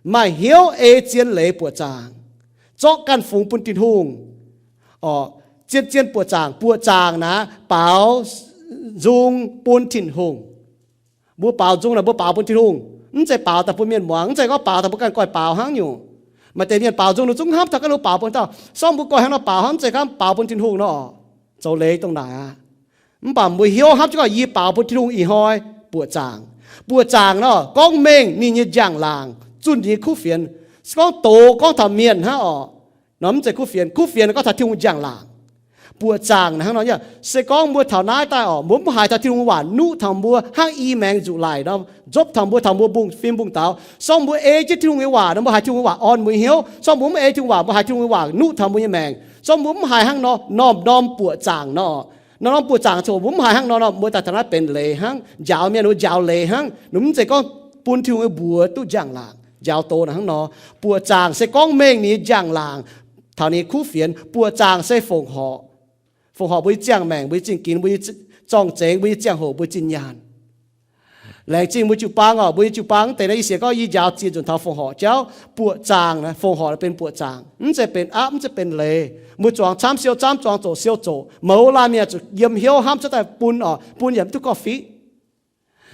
maaih hnyouv ei zien leiz buoqc zaangc, zorqv ganh fungx bun Tin-Hungh. Oc, zien, zien buoqc zaangc. Buoqc zaangc naaic baaux nzung bun Tin-Hungh. Mbuo baaux nzung naaic mbuo baaux bun Tin-Hungh, mv zeiz baaux daaih bun mienh muangx, mv zeiz gorngv baaux daaih mbuo ganh goiv baaux hnangv nyungc. Maaih deix mienh baaux nzung ninh zungv hnamv taux ganh lungh baaux bun dauh. Se gorngv mbuo goiv hnangv nor baaux hnangv, mv zeiz gorngv baaux bun Tin-Hungh nor, zoux leiz dongh naaic aqv. Mv baac mbuo hnyouv hnamv jienv gorngv yie baaux bun Tin-Hungh ih hnoi buoqc zaangc. Buoqc zaangc nor, gorngv mengh ninh nyei njang-laangc, zunh ninh nyei kuv fienx. Se gorngv doz gorngv taux mienh hnangv oc, nor mv zeiz kuv fienx. Kuv fienx gorngv taux Tin-Hungh njang-laangc. Buoqc zaangc naaic hnangv nor, se gorngv mbuo taux naaiv daaih oc, mbuo mv haiz taux Tin-Hungh waac nuqv taux mbuo hnangv i maengx nzuqc laic nor, nzopv taux mbuo, taux mbuo mbungv-fim mbungv-daux. Se gorngv mbuo ei jienv Tin-Hungh nyei waac nor, mbuo haiz Tin-Hungh nyei waac orn mbuo nyei hnyouv. Se gorngv mbuo mv ei Tin-Hungh waac, mbuo haiz Tin-Hungh nyei waac nuqv taux mbuo nyei maengc. Se gorngv mbuo mv haiz hnangv nor, norm-norm buoqc zaangc nor, norm-norm buoqc zaangc coc mbuo mv haiz hnangv nor, mbuo daaih taux naaiv benx leiz hnangv, njaaux mienh mbuo njaaux leiz hnangv. Nor mv zeiz gorngv bun Tin-Hungh nyei mbuox duqv njang-laangc, njaaux doz naaic hnangv nor. Buoqc zaangc se gorngv mengh ninh nyei njang-laangc taux ninh nyei kuv fienx. Buoqc zaangc se fongc horc, fongc horc mbuo nyei ziangh maengc, mbuo nyei zingh ginx, mbuo nyei zorng-zengx, mbuo nyei ziangh hoc, mbuo nyei zinh nyaanh. Laengz zingh mbuo jiu-baang oc, mbuo nyei jiu-baang mv deix naaiv yie sienx gorngv yie njaaux ziex nzunc taux fongc horc jauv. Buoqc zaangc naaic, fongc horc naaic benx buoqc zaangc, mv zeiz benx aapv, mv zeiz benx leiz. Mbuo zuangx camv siou camv, zuangx zoqc siou zoqc. Mouz laanh mienh zuqc yiem hnyouv hnamv cuotv daaih bun oc, bun yaac mv duqv gorngv fiqv.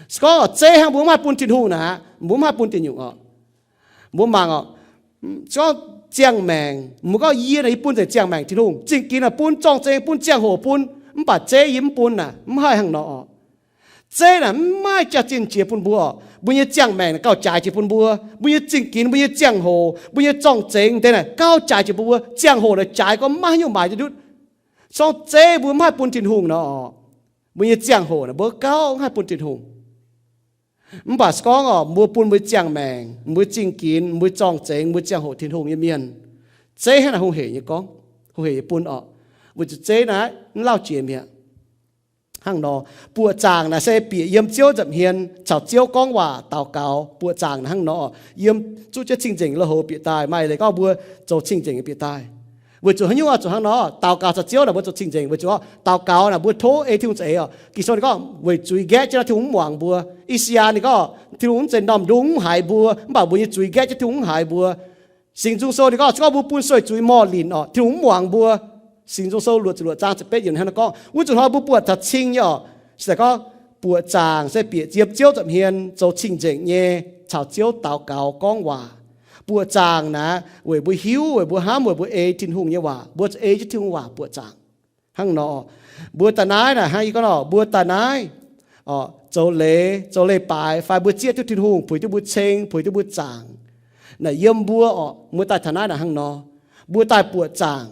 Se gorngv zeiv hnangv mbuo mv haih bun Tin-Hungh naaic, mbuo mv haih bun deic nyungc oc. Mbuo mangc oc, se gorngv ziangh maengc, mbuo gorngv yie naaic yie bun nzengc ziangh maengc Tin-Hungh, zingh ginx naaic bun, zorng-zengx bun, ziangh hoc bun, mv baac zeiv yie mv bun naaic, mv haih hnangv nor oc. Zeiv naaic mv maaih jaax-zinh jiex bun mbuo oc. Mbuo nyei ziangh maengc naaic gauh jaaix jiex bun mbuo. Mbuo nyei zingh ginx, mbuo nyei ziangh hoc, mbuo nyei zorng-zengx deix naaic gauh jaaix jiex bun mbuo. Ziangh hoc naaic jaaix gorngv mv maaih haaix nyungc maaiz duqv ndutv. Se gorngv zeiv mbuo mv haih bun Tin-Hungh nor oc, mbuo nyei ziangh hoc naaic mbuo gauh mv haih bun Tin-Hungh. Mv baac se gorngv oc, mbuo bun mbuo ziangh maengc, mbuo zingh ginx, mbuo zorng-zengx, mbuo ziangh hoc Tin-Hungh nyei mienh, zeiv hnangv naaic hungh heic nyei gorngv, hungh heic nyei bun oc, weic zuqc zeiv naaiv mv lauh jiex mi'aqv. Hnangv nor, buoqc zaangc naaic se bieqc yiem Ziouv nza'hmien caux Ziouv gorngv waac daux gaux. Buoqc zaangc naaic hnangv nor, yiem zuqv jienv cing-nzengc lui-houx bieqc daaih, maaih leiz gorngv mbuo zoux cing-nzengc bieqc daaih. Weic zuqc haaix nyungc oix zuqc hnangv nor, daux gaux caux Ziouv naaic mbuo zuqc cing-nzengc. Weic zuqc daux gaux naaic mbuo tov ei Tin-Hungh za'eix oc. Ging-Sou ninh gorngv weic zuiz nqaeqv jienv naaiv Tin-Hungh mv muangx mbuo. I^saa^yaa ninh gorngv Tin-Hungh mv zeiz m'normh ndongc mv haiz mbuo, mv baac mbuo nyei zuiz nqaeqv jienv Tin-Hungh mv haiz mbuo. Singx Nzung Sou ninh gorngv, se gorngv mbuo bun sueih zuiz morh linc oc, Tin-Hungh mv muangx mbuo. Singx Nzung Sou luoqc ziepc luoqc zaang ziepc betv yiemc hnangv nor gorngv. Wuov zuqc hnoi mbuo buatc taux cing nyei oc. Se gorngv buoqc zaangc se bieqc yiem Ziouv nza'hmien zoux cing-nzengc nyei, caux Ziouv daux gaux gorngv waac. Buoqc zaangc naaic weic mbuo hiuv, weic mbuo hnamv, weic mbuo ei Tin-Hungh nyei waac. Mbuo zuqc ei jienv Tin-Hungh waac buoqc zaangc. Hnangv nor, mbuo daaih naaiv naaic hnangv yie gorngv nor, mbuo daaih naaiv zoux leiz, zoux leiz-baaix fai mbuo zieqv duqv Tin-Hungh, puix duqv mbuo ceng, puix duqv mbuo zaangc. Naaic yiem mbuo oc, mbuo daaih taux naaiv naaic hnangv nor, mbuo daaih buoqc zaangc.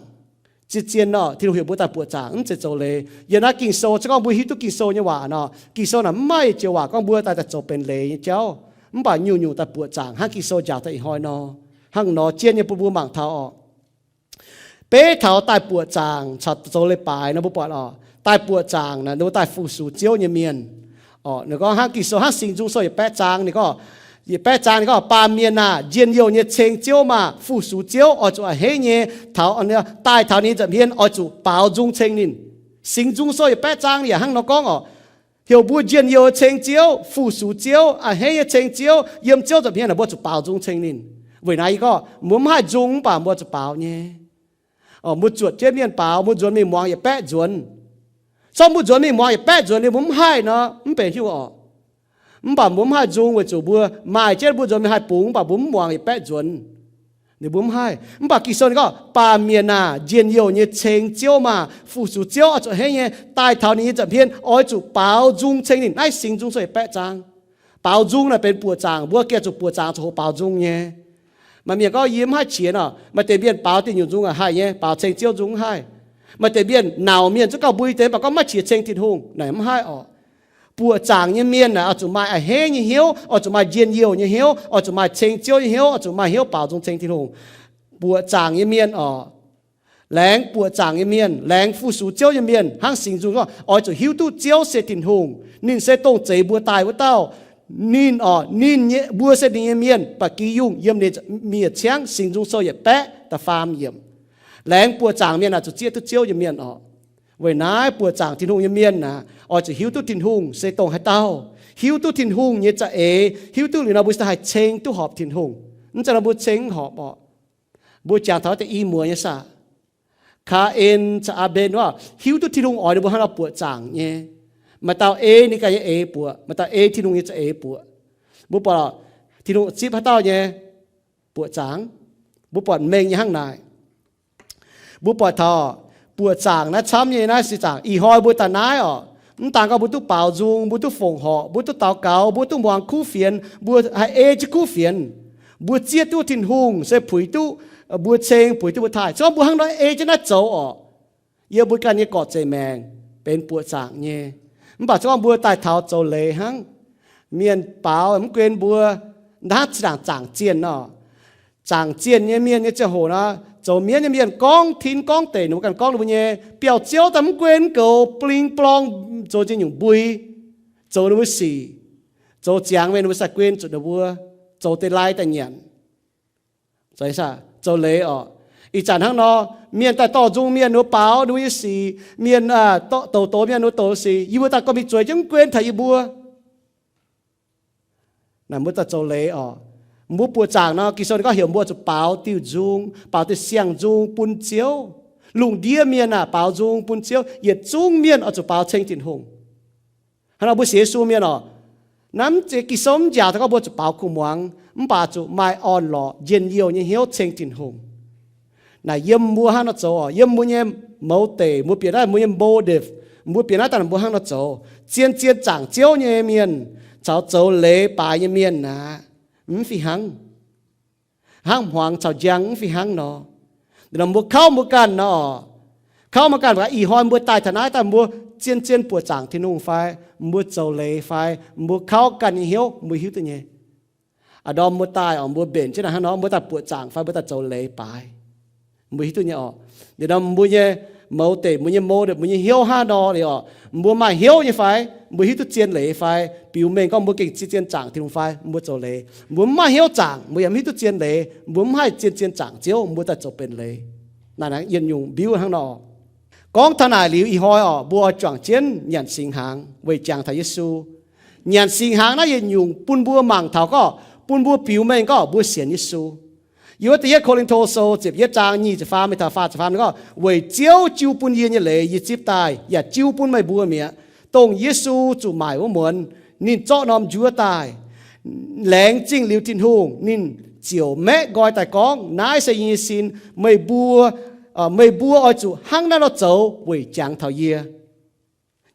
Zien-zien nor, Tin-Hungh heuc mbuo daaih buoqc zaangc, mv zeiz zoux leiz. Yiem naaiv Ging-Sou, se gorngv mbuo hiuv duqv Ging-Sou nyei waac nor, Ging-Sou naaic mv maaih joux waac gorngv mbuo daaih daaih zoux benx leiz nyei jauv. Mv baac nyungc-nyungc daaih buoqc zaangc hnangv Ging-Sou njaaux daaih ih hnoi nor. Hnangv nor, zien nyei bun mbuo mangc taux oc. Beiv taux daaih buoqc zaangc caux zoux leiz-baaix nor mbuo buatc oc, daaih buoqc zaangc naaic ninh mbuo daaih fu-sux Ziouv nyei mienh. Oc, ninh gorngv hnangv Ging-Sou hnangv Singx Nzung Sou yietc baeqv zaang, ninh gorngv, yietc baeqv zaang ninh gorngv, baamh mienh aah! Njien-youh nyei ceng Ziouv maah! Fu-sux Ziouv oix zuqc a'hneiv nyei taux, daaih taux ninh nza'hmien oix zuqc baaux nzung ceng ninh. Singx Nzung Sou yietc baeqv zaang ninh yaac hnangv nor gorngv oc. Heuc mbuo njien-youh ceng Ziouv, fu-sux Ziouv, a'hneiv nyei ceng Ziouv, yiem Ziouv nza'hmien naaic mbuo zuqc baaux nzung ceng ninh. Weic naaiv yie gorngv mbuo mv haih nzung mv baac mbuo zuqc baaux nyei. Mbuo zuotc jienv mienh baaux, mbuo nzuonx mingh muangx yietc baeqv nzuonx. Se gorngv mbuo nzuonx mingh muangx yietc baeqv nzuonx liuz mbuo mv haih nor, mv benx hiuv oc. Mv baac mbuo mv haih nzung weic zuqc mbuo maaih jienv mbuo nzuonx mingh haih bungx, mv baac mbuo mv muangx yietc baeqv nzuonx. Ninh mbuo mv haih. Mv baac Ging-Sou ninh gorngv, baamh mienh aah! Njien-youh nyei ceng Ziouv maah! Fu-sux Ziouv oix zuqc a'hneiv nyei, daaih taux ninh nyei nza'hmien oix zuqc baaux nzung ceng ninh. Naaiv Singx Nzung Sou yietc baeqv zaang. Baaux nzung naaic benx buoqc zaangc. Mbuo gengh zuqc buoqc zaangc zuqc hoqc baaux nzung nyei. Maaih mienh gorngv, yie mv haih qiex nor. Maaih deix mienh baaux diuh nyungc nzung aah haih nyei, baaux ceng Ziouv nzung mv haih. Maaih deix mienh nauc mienh zungv gauh mbui deix, mv baac gorngv mv maaih qiex ceng Tin-Hungh, naaic mv haih oc. Buoqc zaangc nyei mienh naaic oix zuqc maaih a'hneiv nyei hnyouv, oix zuqc maaih njien-youh nyei hnyouv, oix zuqc maaih ceng Ziouv nyei hnyouv, oix zuqc maaih hnyouv baaux nzung ceng Tin-Hungh. Buoqc zaangc nyei mienh oc, laengz buoqc zaangc nyei mienh, laengz fu-sux Ziouv nyei mienh, hnangv Singx Nzung gorngv, oix zuqc hiuv duqv Ziouv se Tin-Hungh. Ninh se dongh zeix mbuo daaih wuov dauh. Ninh oc, ninh nyei, mbuo se ninh nyei mienh, ba'gi yungh yiem ninh mienh ciangv. Singx Nzung Sou yietc baeqv da'faam yiemc. Laengz buoqc zaangc mienh aah, zuqc zieqv duqv Ziouv nyei mienh oc. Weic naaiv buoqc zaangc Tin-Hungh nyei mienh aah, oix zuqc hiuv duqv Tin-Hungh se dongh haaix dauh, hiuv duqv Tin-Hungh nyei za'eix, hiuv duqv liuz nor mbuo haih ceng duqv horpc Tin-Hungh. Mv zeiz nor mbuo ceng mv horpc orqc. Mbuo jangx taux deix i muoz nyei saah? Kaa^en caux Aa^mben wuov, hiuv duqv Tin-Hungh oix ninh mbuo hnangv nor buoqc zaangc nyei. Maaih dauh ei ninh ganh nyei eix buoqc, maaih dauh ei Tin-Hungh nyei za'eix buoqc. Mbuo buatc Tin-Hungh zipv haaix dauh nyei buoqc zaangc? Mbuo buatc mengh nyei hnangv naaic. Mbuo buatc taux buoqc zaangc naaiv camv nyei naaiv se zaangc ih hnoi mbuo daaih naaiv orqc. Mv daan gorngv mbuo duqv baaux nzung, mbuo duqv fongc horc, mbuo duqv daux gaux, mbuo duqv muangx kuv fienx, mbuo haih ei jienv kuv fienx, mbuo zieqv duqv Tin-Hungh se puix duqv mbuo ceng, puix duqv mbuo taaih. Se gorngv mbuo hnangv nor ei jienv naaiv zoux orqc, yiem mbuo ganh nyei gorqv-zeic maengc benx buoqc zaangc nyei. Mv baac se gorngv mbuo daaih taux zoux leiz hnangv, mienh baaux mv guen mbuo, hnangv zaangc zaangc zienh nor. Zaangc zienh nyei mienh nyei ziangh hoc nor, zoux mienv nyei mienh gorngv tin gorngv deic ninh mbuo ganh gorngv ninh mbuo nyei, biauv-ziouv daaih mv guen goux bling blong, zoux ziex nyungc mbui, zoux ninh mbuo sic, zoux ziangx mingh ninh mbuo sai guen zuqc ninh mbuo zoux deix lai daaih nyanc. Zoux leiz orqc. Ih zanc hnangv nor, mienh daaih dorh nzung mienh ninh mbuo baaux ninh mbuo nyei sic, mienh dorh douz douz mienh ninh mbuo douz sic, yie mbuo daaih gorngv mingh zueiz jienv mv guen taux yie mbuo. Naaic mbuo daaih zoux leiz orqc. Mbuo buoqc zaangc nor, Ging-Sou ninh gorngv heuc mbuo zuqc baaux diuh nzung, baaux deix siang-nzung bun Ziouv. Lungh ndiev mienh aah, baaux nzung bun Ziouv. Yietc zungv mienh oix zuqc baaux ceng Tin-Hungh. Hnangv nor mbuo sienx Yesu mienh orqc, naaiv mv zeiz Ging-Sou mv njaaux daaih gorngv mbuo zuqc baaux kuh muangx, mv baac zuqc maaih orn-lorqc njien-youh nyei hnyouv ceng Tin-Hungh. Naaic yiem mbuo hnangv nor zoux orqc, yiem mbuo nyei mouz deic, mbuo bieqc naaiv mbuo nyei motive, mbuo bieqc naaiv daaih mbuo hnangv nor zoux. Zien-zien zaangc Ziouv nyei mienh caux zoux leiz baaix nyei mienh aah, mv fih hnangv. Hnangv hmuangx caux njang mv fih hnangv nor. Ninh mbuo kauv mbuo ganh nor, kauv mbuo ganh, ih hnoi mbuo daaih taux naaiv daaih mbuo zien-zien buoqc zaangc Tin-Hungh fai, mbuo zoux leiz fai, mbuo kauv ganh nyei hnyouv mbuo hiuv duqv nyei. A'ndorm mbuo daaih orqc, mbuo mbenc jienv naaiv hnangv nor, mbuo daaih buoqc zaangc fai mbuo daaih zoux leiz baaix, mbuo hiuv duqv nyei orqc. Ninh mbuo nyei mouz deic, mbuo nyei motive, mbuo nyei hnyouv hnangv nor liuz orqc, mbuo maaih hnyouv nyei fai, mbuo hiuv duqv zien leiz fai, biux mengh gorngv mbuo gengh zien-zien zaangc Tin-Hungh fai, mbuo zoux leiz. Mbuo mv maaih hnyouv zaangc, mbuo yaac mv hiuv duqv zien leiz, mbuo mv haih zien-zien zaangc Ziouv, mbuo daaih zoux benx leiz. Naaiv yietc nyungc mbiuv hnangv nor. Gorngv taux naaic liuz ih hnoi orqc, mbuo oix juangc jienv nyanc singx hnaangx weic jangx taux Yesu. Nyanc singx hnaangx naaiv yietc nyungc bun mbuo mangc taux gorngv, bun mbuo biux mengh gorngv mbuo sienx Yesu. Yiem wuov da'yietv Ko^lin^to Sou ziepc yietv zaang nyic ziepc faam mingh taux faah ziepc faam gorngv, weic Ziouv jiu bun yie nyei leiz yie zipv daaih yaac jiu bun meih mbuo mi'aqv. Dongh Yesu zuqc maaic wuov muonz, ninh zorqv norm njuov daaih. Laengz zingh liuz Tin-Hungh, ninh ziouc maeqv nqoi daaih gorngv, naaiv se yie nyei sin, meih mbuo, meih mbuo oix zuqc hnangv naaiv nor zoux weic jangx taux yie.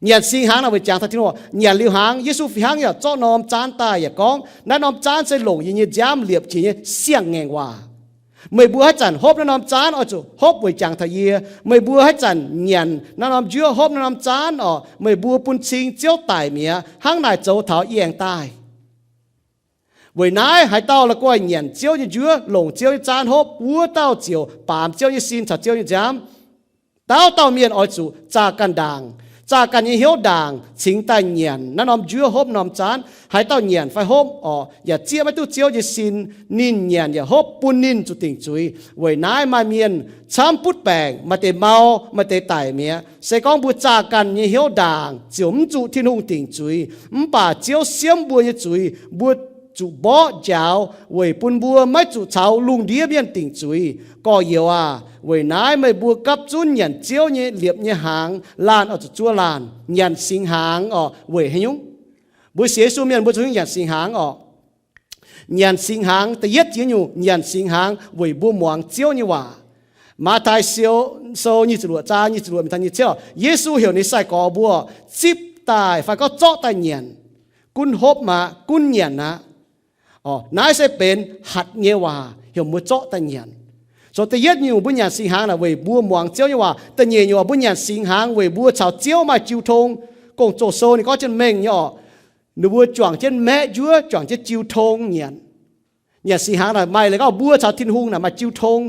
Nyanc singx hnaangx naaic weic jangx taux Tin-Hungh. Nyanc liuz hnaangx, Yesu fih hnangv yaac zorqv norm zaanv daaih yaac gorngv, naaiv norm zaanv se longc yie nyei nziaamv liepc jiex nyei siang-ngaengc waac. Meih mbuo haaix zanc hopv naaiv norm zaanv oix zuqc hopv weic jangx taux yie. Meih mbuo haaix zanc nyanc naaiv norm njuov, hopv naaiv norm zaanv orqc, meih mbuo bun cing Ziouv daic mi'aqv. Hnangv naaic zoux taux yie aengx daaih. Weic naaiv haaix dauh la'guaih nyanc Ziouv nyei njuov, longc Ziouv nyei zaanv hopv, wuov dauh ziouc baamz Ziouv nyei sin caux Ziouv nyei nziaamv. Dauh dauh mienh oix zuqc zaah ganh ndaangc, zaah ganh nyei hnyouv ndaangc cingx daaih nyanc naaiv norm njuov, hopv norm zaanv. Haaix dauh nyanc fai hopv orqc, yaac zieqv maiv duqv Ziouv nyei sin, ninh nyanc yaac hopv bun ninh zuqc dingc zuiz. Weic naaiv maaih mienh camv butv baengc, maaih deix mau, maaih deix daic mi'aqv. Se gorngv mbuo zaah ganh nyei hnyouv ndaangc, ziouc mv zuqc Tin-Hungh dingc zuiz. Mv baac Ziouv siemv mbuo nyei zuiz, mbuo zuqc mborqv njaaux weic bun mbuo maiv zuqc caux lungh ndiev mienh dingc zuiz. Gorx-youz aac, weic naaiv meih mbuo gapv zunv nyanc Ziouv nyei liepc nyei hnaangx, laanh oix zuqc zuov laanh. Nyanc singx hnaangx orqc, weic haaix nyungc? Mbuo sienx Yesu mienh mbuo zuqc nyanc singx hnaangx orqc. Nyanc singx hnaangx da'yietv jiex nyungc, nyanc singx hnaangx weic mbuo muangx Ziouv nyei waac. Matv^taai Sou nyic ziepc luoqc zaang nyic ziepc luoqc mingh taux nyic ziepc cietv, Yesu heuc ninh sai-gorx mbuo zipv daaih fai gorngv zorqv daaih nyanc. Gunv hopv aqv, gunv nyanc aqv. Orqc, naaiv se benx hatc nyei waac heuc mbuo zorqv daaih nyanc. Zoux da'yietv nyungc mbuo nyanc singx hnaangx naaic weic mbuo muangx Ziouv nyei waac. Da'nyeic nyungc orqc, mbuo nyanc singx hnaangx weic mbuo caux Ziouv maaih jiu tong. Gong-zoh sou ninh gorngv jienv mengh nyei orqc, ninh mbuo juangc jienv maeqv njuov, juangc jienv jiu tong nyanc. Nyanc singx hnaangx naaic maaih leiz gorngv mbuo caux Tin-Hungh naaic maaih jiu tong.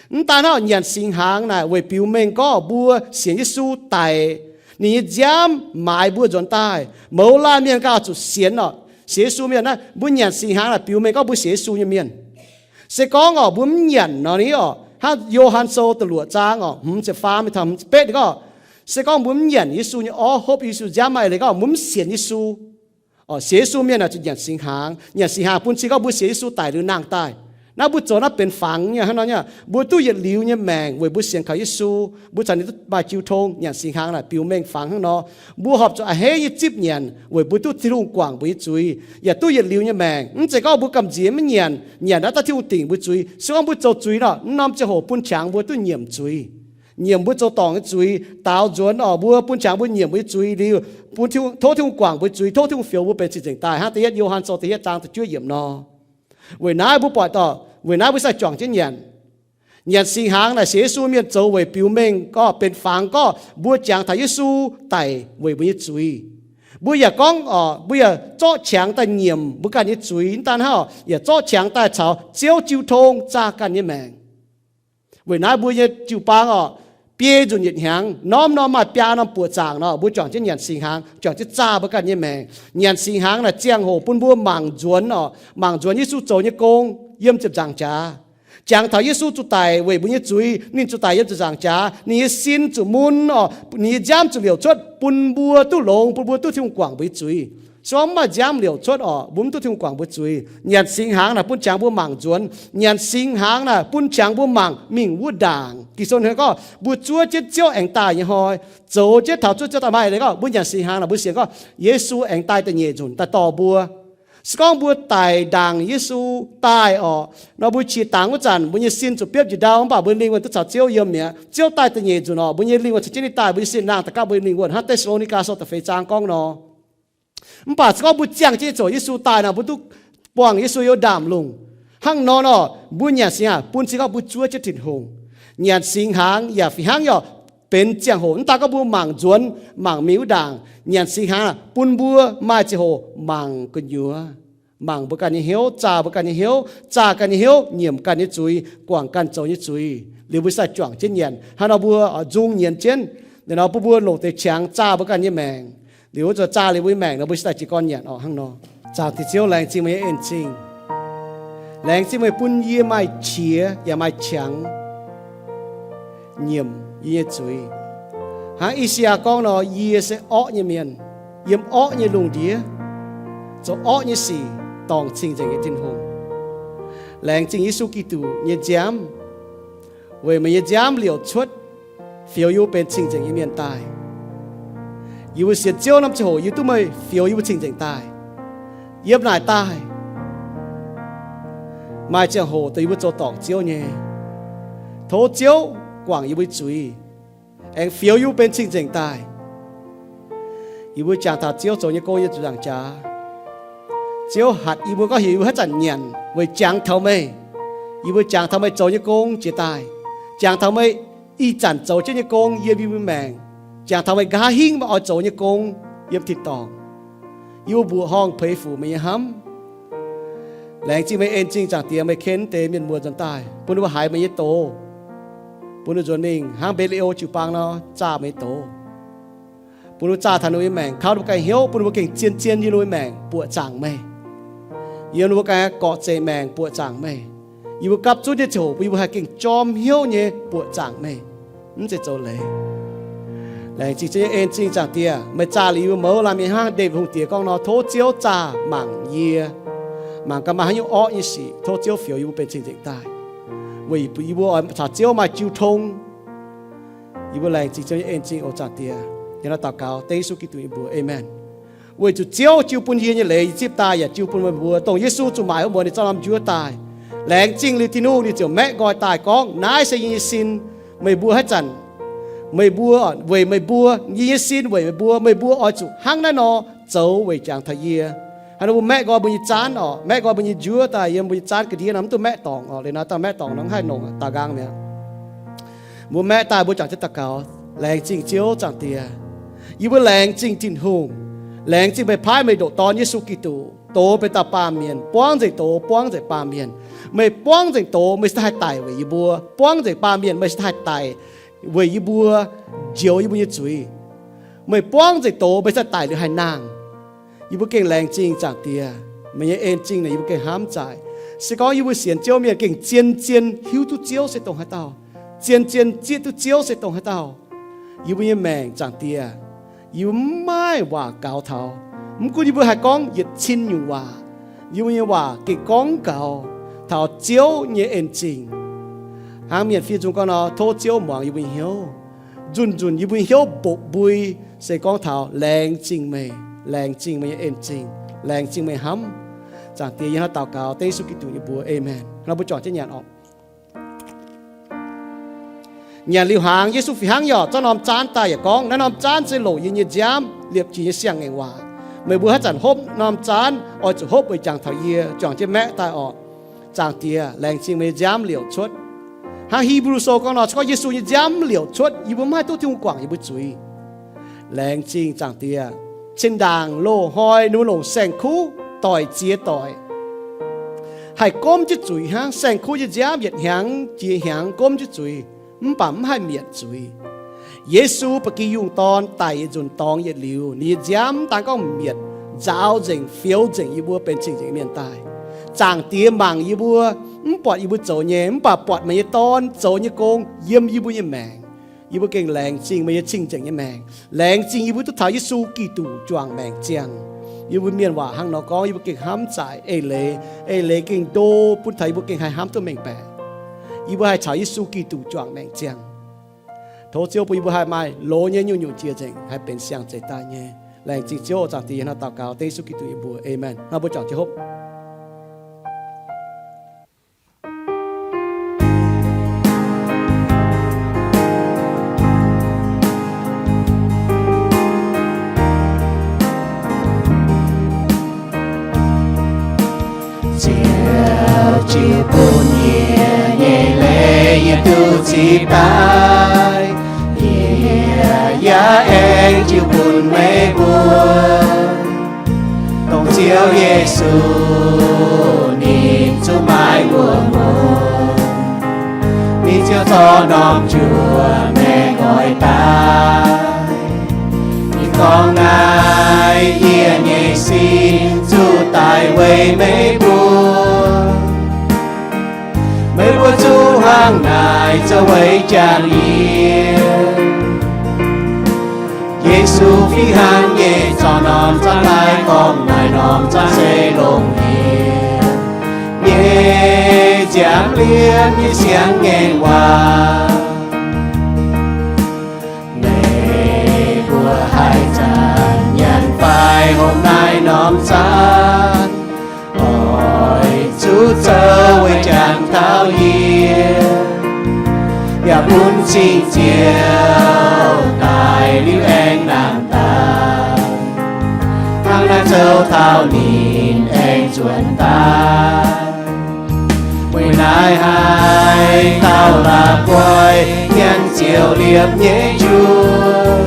Mv daan hnangv, nyanc singx hnaangx naaic weic biux mengh gorngv mbuo sienx Yesu daic, ninh nyei nziaamv maaiz mbuo nzuonx daaih. Mouz laanh mienh gauh zuqc sienx orqc. Sienx Yesu mienh naaiv, mbuo nyanc singx hnaangx naaic biux mengh gorngv mbuo sienx Yesu nyei mienh. Se gorngv orqc, mbuo mv nyanc nor ni orqc, hnangv Yo^han Sou da'luoqc zaang orqc, hmz ziepc faam mingh taux hmz ziepc betv gorngv, se gorngv mbuo mv nyanc Yesu nyei orv, hopv Yesu nziaamv, maaih leiz gorngv mbuo mv sienx Yesu. Orqc, sienx Yesu mienh naaic zuqc nyanc singx hnaangx. Nyanc singx hnaangx bun cing gorngv mbuo sienx Yesu daic liuz nangh daaih. Naaiv mbuo zoux naaiv benx fangx nyei hnangv nor nyei. Mbuo duqv yietc liuz nyei maengc weic mbuo sienx kaux Yesu, mbuo caux ninh duqv maaih jiu tong. Nyanc singx hnaangx naaic biux mengh fangx hnangv nor. Mbuo horpc zuqc a'hneiv nyei zipv nyanc weic mbuo duqv Tin-Hungh guangc mbuo nyei zuiz, yaac duqv yietc liuz nyei maengc. Mv zeiz gorngv mbuo gamh nziex maiv nyanc, nyanc naaiv daaih Tin-Hungh dingc mbuo zuiz. Se gorngv mbuo zoux zuiz nor, mv norm ziangh hoc bun qangx mbuo duqv nyiemc zuiz, nyiemc mbuo zoux dorngc nyei zuiz. Daaux nzuonx orqc, mbuo bun qangx mbuo nyiemc mbuo nyei zuiz liuz, bun Tin-Hungh, tov Tin-Hungh guangc mbuo nyei zuiz, tov Tin-Hungh fioux mbuo benx cing-nzengc daaih hnangv da'yietv Yo^han Sou da'yietv zaang da'juov yiemc nor. Weic naaiv mbuo buatc orqc, weic naaiv mbuo sai juangc jienv nyanc. Nyanc singx hnaangx naaic sienx Yesu mienh zoux weic biux mengh gorqv benx fangx gorqv mbuo jangx taux Yesu daic weic mbuo nyei zuiz. Mbuo yaac gorngv orqc, mbuo yaac zorqv qangx daaih nyiemc mbuo ganh nyei zuiz. Mv daan hnangv orqc, yaac zorqv qangx daaih caux Ziouv jiu tong zaah ganh nyei maengc. Weic naaiv mbuo nyei jiu-baang orqc, biei nzunc yietc hnyangx, norm-norm maaih biaa norm buoqc zaangc nor, mbuo juangc jienv nyanc singx hnaangx, juangc jienv zaah mbuo ganh nyei maengc. Nyanc singx hnaangx naaic ziangh hoc bun mbuo mangc nzuonx orqc, mangc nzuonx Yesu zoux nyei gong yiem ziepc nzaangc jaax. Jangx taux Yesu zuqc daic weic mbuo nyei zuiz, ninh zuqc daic yiem ziepc nzaangc jaax, ninh nyei sin zuqc mun orqc, ninh nyei nziaamv zuqc liouc cuotv bun mbuo duqv longx, bun mbuo duqv Tin-Hungh guangc mbuo nyei zuiz. Se gorngv mv maaih nziaamv liouc cuotv orqc, mbuo mv duqv Tin-Hungh guangc mbuo zuiz. Nyanc singx hnaangx naaic bun qangx mbuo mangc nzuonx. Nyanc singx hnaangx naaic bun qangx mbuo mangc mingh wuov ndaangc. Ging-Sou gorngv mbuo zuov jienv Ziouv aengx daaih nyei hnoi, zoux jienv taux zuov Ziouv daaih. Maaih leiz gorngv mbuo nyanc singx hnaangx naaic mbuo sienx gorngv Yesu aengx daaih da'nyeic nzunc daaih dorh mbuo. Se gorngv mbuo daic ndaangc Yesu daaih orqc, nor mbuo qiex dangx wuov zanc mbuo nyei sin zuqc biopv njiec ndau, mv baac mbuo nyei lingh wuonh duqv caux Ziouv yiem mi'aqv. Ziouv daaih da'nyeic nzunc orqc, mbuo nyei lingh wuonc caux jienv ninh daaih, mbuo nyei sin nangh daux gapv mbuo nyei lingh wuonh. Hnangv Te^saa^lo^ni^gaa Sou da'feix zaang gorngv nor. Mv baac se gorngv mbuo ziangh jienv nyei ziouc Yesu daaih nor, mbuo duqv buangh Yesu yiem ndaamv-lungh. Hnangv nor nor, mbuo nyanc singx hnaangx bun cing gorngv mbuo zuov jienv Tin-Hungh. Nyanc singx hnaangx yaac fih hnangv yaac benx ziangh hoc, mv daan gorngv mbuo mangc nzuonx, mangc mingh wuov ndaangc. Nyanc singx hnaangx bun mbuo maaih ziangh hoc mangc gu'nyuoz, mangc mbuo ganh nyei hnyouv, zaah mbuo ganh nyei hnyouv, zaah ganh nyei hnyouv, nyiemc ganh nyei zuiz, guangc ganh zoux nyei zuiz. Liuz mbuo sai juangc jienv nyanc. Hnangv nor mbuo nzung nyienz jienv, liuz nor bun mbuo longc deix qangx zaah mbuo ganh nyei maengc. Liuz wuov zanc zaah liuz mbuo nyei maengc nor, mbuo sai jiez gorn nyanc orqc. Hnangv nor, zaangc Diex Ziouv, laengz zingh meih nyei en-zingh. Laengz zingh meih bun yie maaih qiex yaac maaih qangx. nyiemc yie nyei zuiz. Hnangv I^saa^yaa gorngv nor, yie se orqv nyei mienh, yiem orqv nyei lungh ndiev, zoux orqv nyei sic, dorngc cing-nzengc nyei Tin-Hungh. Laengz zingh Yesu Giduc nyei nziaamv, weic meih nyei nziaamv liouc cuotv, fioux yie mbuo benx cing-nzengc nyei mienh daaih. Yie mbuo sienx Ziouv norm ziangh hoc yie duqv meih fioux yie mbuo cing-nzengc daaih. Yiem naaic daaih maaih ziangh hoc dongh yie mbuo zoux dorngc Ziouv nyei. Tov Ziouv guangc yie mbuo zuiz, aengx fioux yie mbuo benx cing-nzengc daaih. Yie mbuo jangx taux Ziouv zoux nyei gong nyei zuqc nzaangc jaax. Ziouv hatc yie mbuo gorngv heuc yie mbuo haaix zanc nyanc weic jangx taux meih. Yie mbuo jangx taux meih zoux nyei gong jiex daaih, jangx taux meih ih zanc zoux jienv nyei gong yiem yie mbuo maengc, jangx taux meih nqa'haav hingv meih oix zoux nyei gong yiem tin-dorngh. Yie mbuo mbuoqc horngh peix fuc meih nyei hnamv. Laengz zingh meih en zingh Zaangc Diex, meih ken deix mienh muoz nzuonx daaih, bun ninh mbuo haiz meih nyei doz, bun ninh mbuo nzuonx mingh hnangv Mbe^li^o jiu-baang nor zaah meih nyei doz, bun ninh mbuo zaah taux ninh mbuo nyei maengc, kaux ninh mbuo ganh hnyouv, bun ninh mbuo gengh zien-zien yiem ninh mbuo maengc buoqc zaangc meih. Yiem ninh mbuo ganh gorqv-zeic maengc buoqc zaangc meih. Yie mbuo gapv zunv nyei ziangh hoc bun yie mbuo haih gengh jorm hnyouv nyei buoqc zaangc meih, mv zeiz zoux leiz. Laengz zingh Ziouv nyei en zingh Zaangc Diex, meih zaah liuz yie mbuo mouz laanh mienh hnangv Ndaawitv Hungh Diex gorngv nor, tov Ziouv zaah mangc yie, mangc gaax maaih haaix nyungc orqv nyei sic, tov Ziouv fioux yie mbuo benx cing-nzengc daaih. Weic yie mbuo oix caux Ziouv maaih jiu tong. Yie mbuo laengz zingh Ziouv nyei en zingh oc Zaangc Diex. Yie hnangv naaiv daux gaux dengv Yesu Giduc nyei mbuox, aamen. Weic zuqc Ziouv jiu bun yie nyei leiz yie zipv daaih yaac jiu bun meih mbuo, dongh Yesu zuqc maaiz wuov muonz ninh zorqv norm njuov daaih. Laengz zingh liuz Tin-Hungh ninh ziouc maeqv nqoi daaih gorngv, naaiv se yie nyei sin, meih mbuo haaix zanc, meih mbuo, weic meih mbuo, yie nyei sin weic meih mbuo, meih mbuo oix zuqc hnangv naaiv nor zoux weic jangx taux yie. Hnangv nor mbuo maeqv nqoi mbuo nyei zaanv oc, maeqv nqoi mbuo nyei njuov daaih yiem mbuo nyei zaanv ga'ndiev nor, mv dungx maeqv dorngc oc. Liuz naaiv dangh maeqv dorngc nor mv haih longc daaux nqaang mi'aqv. Mbuo maeqv daaih mbuo juangc jienv daux gaux. Laengz zingh Ziouv Zaangc Diex. Yie mbuo laengz zingh Tin-Hungh. Laengz zingh meih paaiv meih ndoqc Dorn Yesu Giduc, doz benx dauh baamh mienh, buangv nzengc doz, buangv nzengc baamh mienh. Meih buangv nzengc doz, meih cingx daaih haih daic weic yie mbuo. Buangv nzengc baamh mienh, meih cingx daaih haih daic weic yie mbuo, njoux yie mbuo nyei zuiz. Meih buangv nzengc doz, meih cingx daaih daic liuz haih nangh. Yie mbuo gengh laengz zingh Zaangc Diex, meih nyei en zingh naaic yie mbuo gengh hnamv zaaic. Se gorngv yie mbuo sienx Ziouv mienh gengh zien-zien hiuv duqv Ziouv se dongh haaix dauh, zien-zien zieqv duqv Ziouv se dongh haaix dauh, yie mbuo nyei maengc Zaangc Diex, yie mbuo mv maaih waac gaux taux. Mv gunv yie mbuo haih gorngv yietc cin nyungc waac, yie mbuo nyei waac gengh gorngv gaux taux Ziouv nyei en zingh. Hnangv mienh fiev nzung gorngv nor, tov Ziouv muangx yie mbuo nyei hnyouv. Nzunc-nzunc yie mbuo nyei hnyouv mbopv mbui se gorngv taux laengz zingh meih, laengz zingh meih nyei en zingh, laengz zingh meih hnamv. Zaangc Diex, yie hnangv daux gaux dengv Yesu Giduc nyei mbuox, aamen. Nor mbuo juangc jienv nyanc oc. Nyanc liuz hnaangx, Yesu fih hnangv yaac zorqv norm zaanv daaih yaac gorngv, naaiv norm zaanv se longc yie nyei nziaamv liepc jiex nyei siang-ngaengc waac. Meih mbuo haaix zanc hopv norm zaanv oix zuqc hopv weic jangx taux yie. Juangc jienv maeqv daaih oc. Zaangc Diex, laengz zingh meih nyei nziaamv liouc cuotv. Hnangv Hipv^lu Sou gorngv nor, se gorngv Yesu nyei nziaamv liouc cuotv, yie mbuo mv haih duqv Tin-Hungh guangc yie mbuo zuiz. Laengz zingh Zaangc Diex, cin-ndaangc loz-hnoi ninh mbuo longc saeng-kuv doic ziex doic, haih gomv jienv zuiz hnangv. Saeng-kuv nyei nziaamv yietc hnyangx jiex hnyangx gomv jienv zuiz, mv baac mv haih mietc zuiz. Yesu ba'gi yungh dorn daic yietc nzunc dorngx yietc liuz, ninh nyei nziaamv mv daan gorngv mietc, nzaaux nzengc, fioux nzengc yie mbuo benx cing-nzengc mienh daaih. Zaangc Diex mangc yie mbuo, mv buatc yie mbuo zoux nyei, mv baac buatc meih nyei Dorn zoux nyei gong yiem yie mbuo nyei maengc. Yie mbuo gengh laengz zingh meih nyei cing-nzengc nyei maengc. Laengz zingh yie mbuo duqv taux Yesu Giduc juangc maengc ziangh. Yie mbuo mienh waac hnangv nor gorngv, yie mbuo gengh hnamv zaaic eix leiz. Eix leiz gengh ndo bun taux yie mbuo gengh haih hnamv duqv mengh baeqc. Yie mbuo haih caux Yesu Giduc juangc maengc ziangh. Tov Ziouv bun yie mbuo haih maaih loz nyei nyungc-nyungc jiex nzengc, haih benx siang-zeix daaih nyei. Laengz zingh Ziouv, Zaangc Diex, yie hnangv daux gaux dengv Yesu Giduc nyei mbuox. Aamen. Hnangv mbuo juangc jienv hopv. Ziouv jiu bun yie nyei leiz yie duqv zipv daaih. Yie yaac aengx jiu bun meih mbuo, dongh Ziouv Yesu ninh zuqc maaiz wuom-muangx, ninh ziouc zorqv norm juoh maeqv nqoi daaih. Ninh gorngv, naaiv yie nyei sin zuqc daic weic meih mbuo. Meih mbuo zuqc hmuangx Naaic zoux weic jangx yie. Yesu fih hnangv nyei zorc norm zaanv daaih gorngv naaic norm zaanv se longc yie nyei nziaamv liemh nyei siang-ngaengc waac. Meih mbuo haih zanc nyanc fai hopv naaiv norm zaanv, oix zuqc zoux weic jangx taux yie, yaac bun Singx Nzioux daaih liuz aengx nangh daaih, hnangv naaiv zoux taux ninh aengx nzuonx daaih. Weic naaiv haaix dauh la'guaih nyanc ziouc liepc nyei njuov,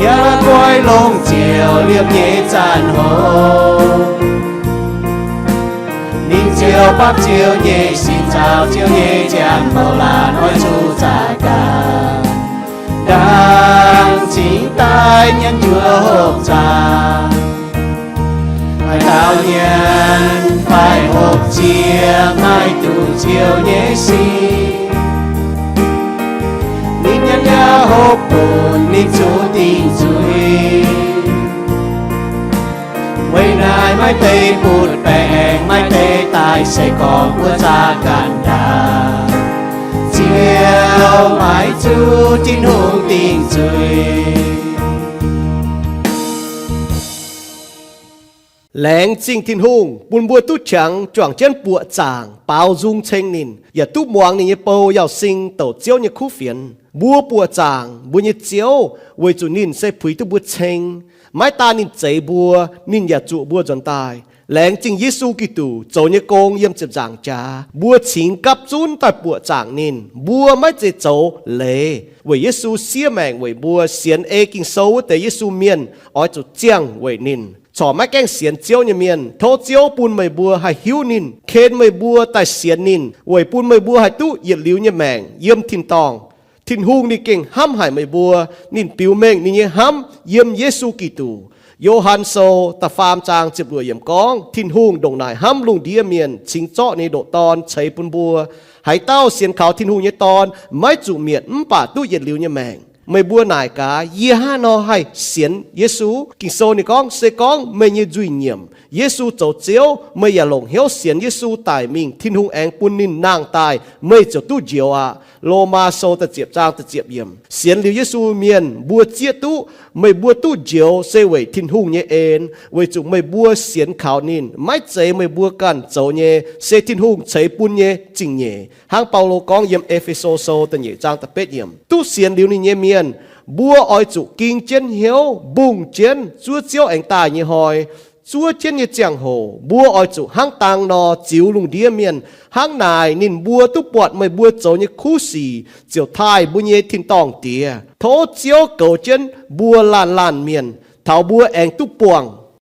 yaac la'guaih longc ziouc liepc nyei zanc hoc, ninh ziouc bapv Ziouv nyei sin, caux Ziouv nyei ziangh hoc laanh oix zuqc zaqc gaax, ndaangc cingx daaih nyanc njuov hopv zaangc. Haaix dauh nyanc fai hopv ziex, maaih duqv Ziouv nyei sin, ninh nyanc yaac hopv bun ninh zuqc dingc nzuih. Weic naaiv maaih deix butv-baengc, maaih deix daaih se gorngv wuov zaqc ganh ndaangc, ziouc maiv zuqc Tin-Hungh dingc nzuih. Laengz zingh Tin-Hungh bun mbuo duqv qangx juangc jienv buoqc zaangc baaux nzung ceng ninh, yaac duqv muangx ninh nyei bou Yauz Sing douc Ziouv nyei kuv fienx. Mbuo buoqc zaangc mbuo nyei Ziouv weic zuqc ninh se puix duqv mbuo ceng. Maiv daan ninh zeix mbuo, ninh yaac zuqc mbuo nzuonx daaih. Laengz zingh Yesu Giduc zoux nyei gong yiem ziepc nzaangc jaax, mbuo cingx gapv zunv daaih buoqc zaangc ninh. Mbuo maiv zeiz zoux leiz weic Yesu siev maengc weic mbuo. Sienx ei Ging-Sou wuov deix Yesu mienh oix zuqc ziangh weic ninh. Corc maiv gaengh sienx Ziouv nyei mienh, tov Ziouv bun meih mbuo haih hiuv ninh, ken meih mbuo daaih sienx ninh, weic bun meih mbuo haih duqv yietc liuz nyei maengc yiem tin-dorngh. Tin-Hungh ninh gengh hnamv haic meih mbuo. Ninh biux mengh ninh nyei hnamv yiem Yesu Giduc. Yo^han Sou da'faam zaang ziepc luoqc yiemc gorngv, Tin-Hungh ndongc naaic hnamv lungh ndiev mienh, cingx zorqv ninh nyei ndoqc Dorn ceix bun mbuo. Haaix dauh sienx kaux Tin-Hungh nyei Dorn maiv zuqc mietc, mv baac duqv yietc liuz nyei maengc. Meih mbuo naaic gaax, yie hnangv haaix nor haih sienx Yesu? Ging-Sou ninh gorngv, se gorngv meih nyei nzuih nyiemc Yesu zoux Ziouv, meih yaac longc hnyouv sienx Yesu daic mingh, Tin-Hungh aengx bun ninh nangh daaih, meih ziouc duqv njoux aqv. Lomaa Sou da'ziepc zaang da'ziepc yiemc. Sienx liuz Yesu mienh mbuo zieqv duqv, meih mbuo duqv njoux se weic Tin-Hungh nyei en, weic zuqc meih mbuo sienx kaux ninh. Maiv zeiz meih mbuo ganh zoux nyei, se Tin-Hungh ceix bun nyei zingh nyeic. Hnangv Baulo gorngv yiem E^fe^so Sou da'nyeic zaang da'betv yiemc, duqv sienx liuz ninh nyei mienh, mbuo oix zuqc ging jienv hnyouv mbungh jienv zuov Ziouv aengx daaih nyei hnoi, zuov jienv nyei ziangh hoc, mbuo oix zuqc hnangv dang nor ziux lungh ndiev mienh. Hnangv naaic ninh mbuo duqv buatc meih mbuo zoux nyei kuv sic, ziouc taaih mbuo nyei tin-dorngh Diex. Tov Ziouv goux jienv mbuo laanh laanh mienh, taux mbuo aengx duqv buangh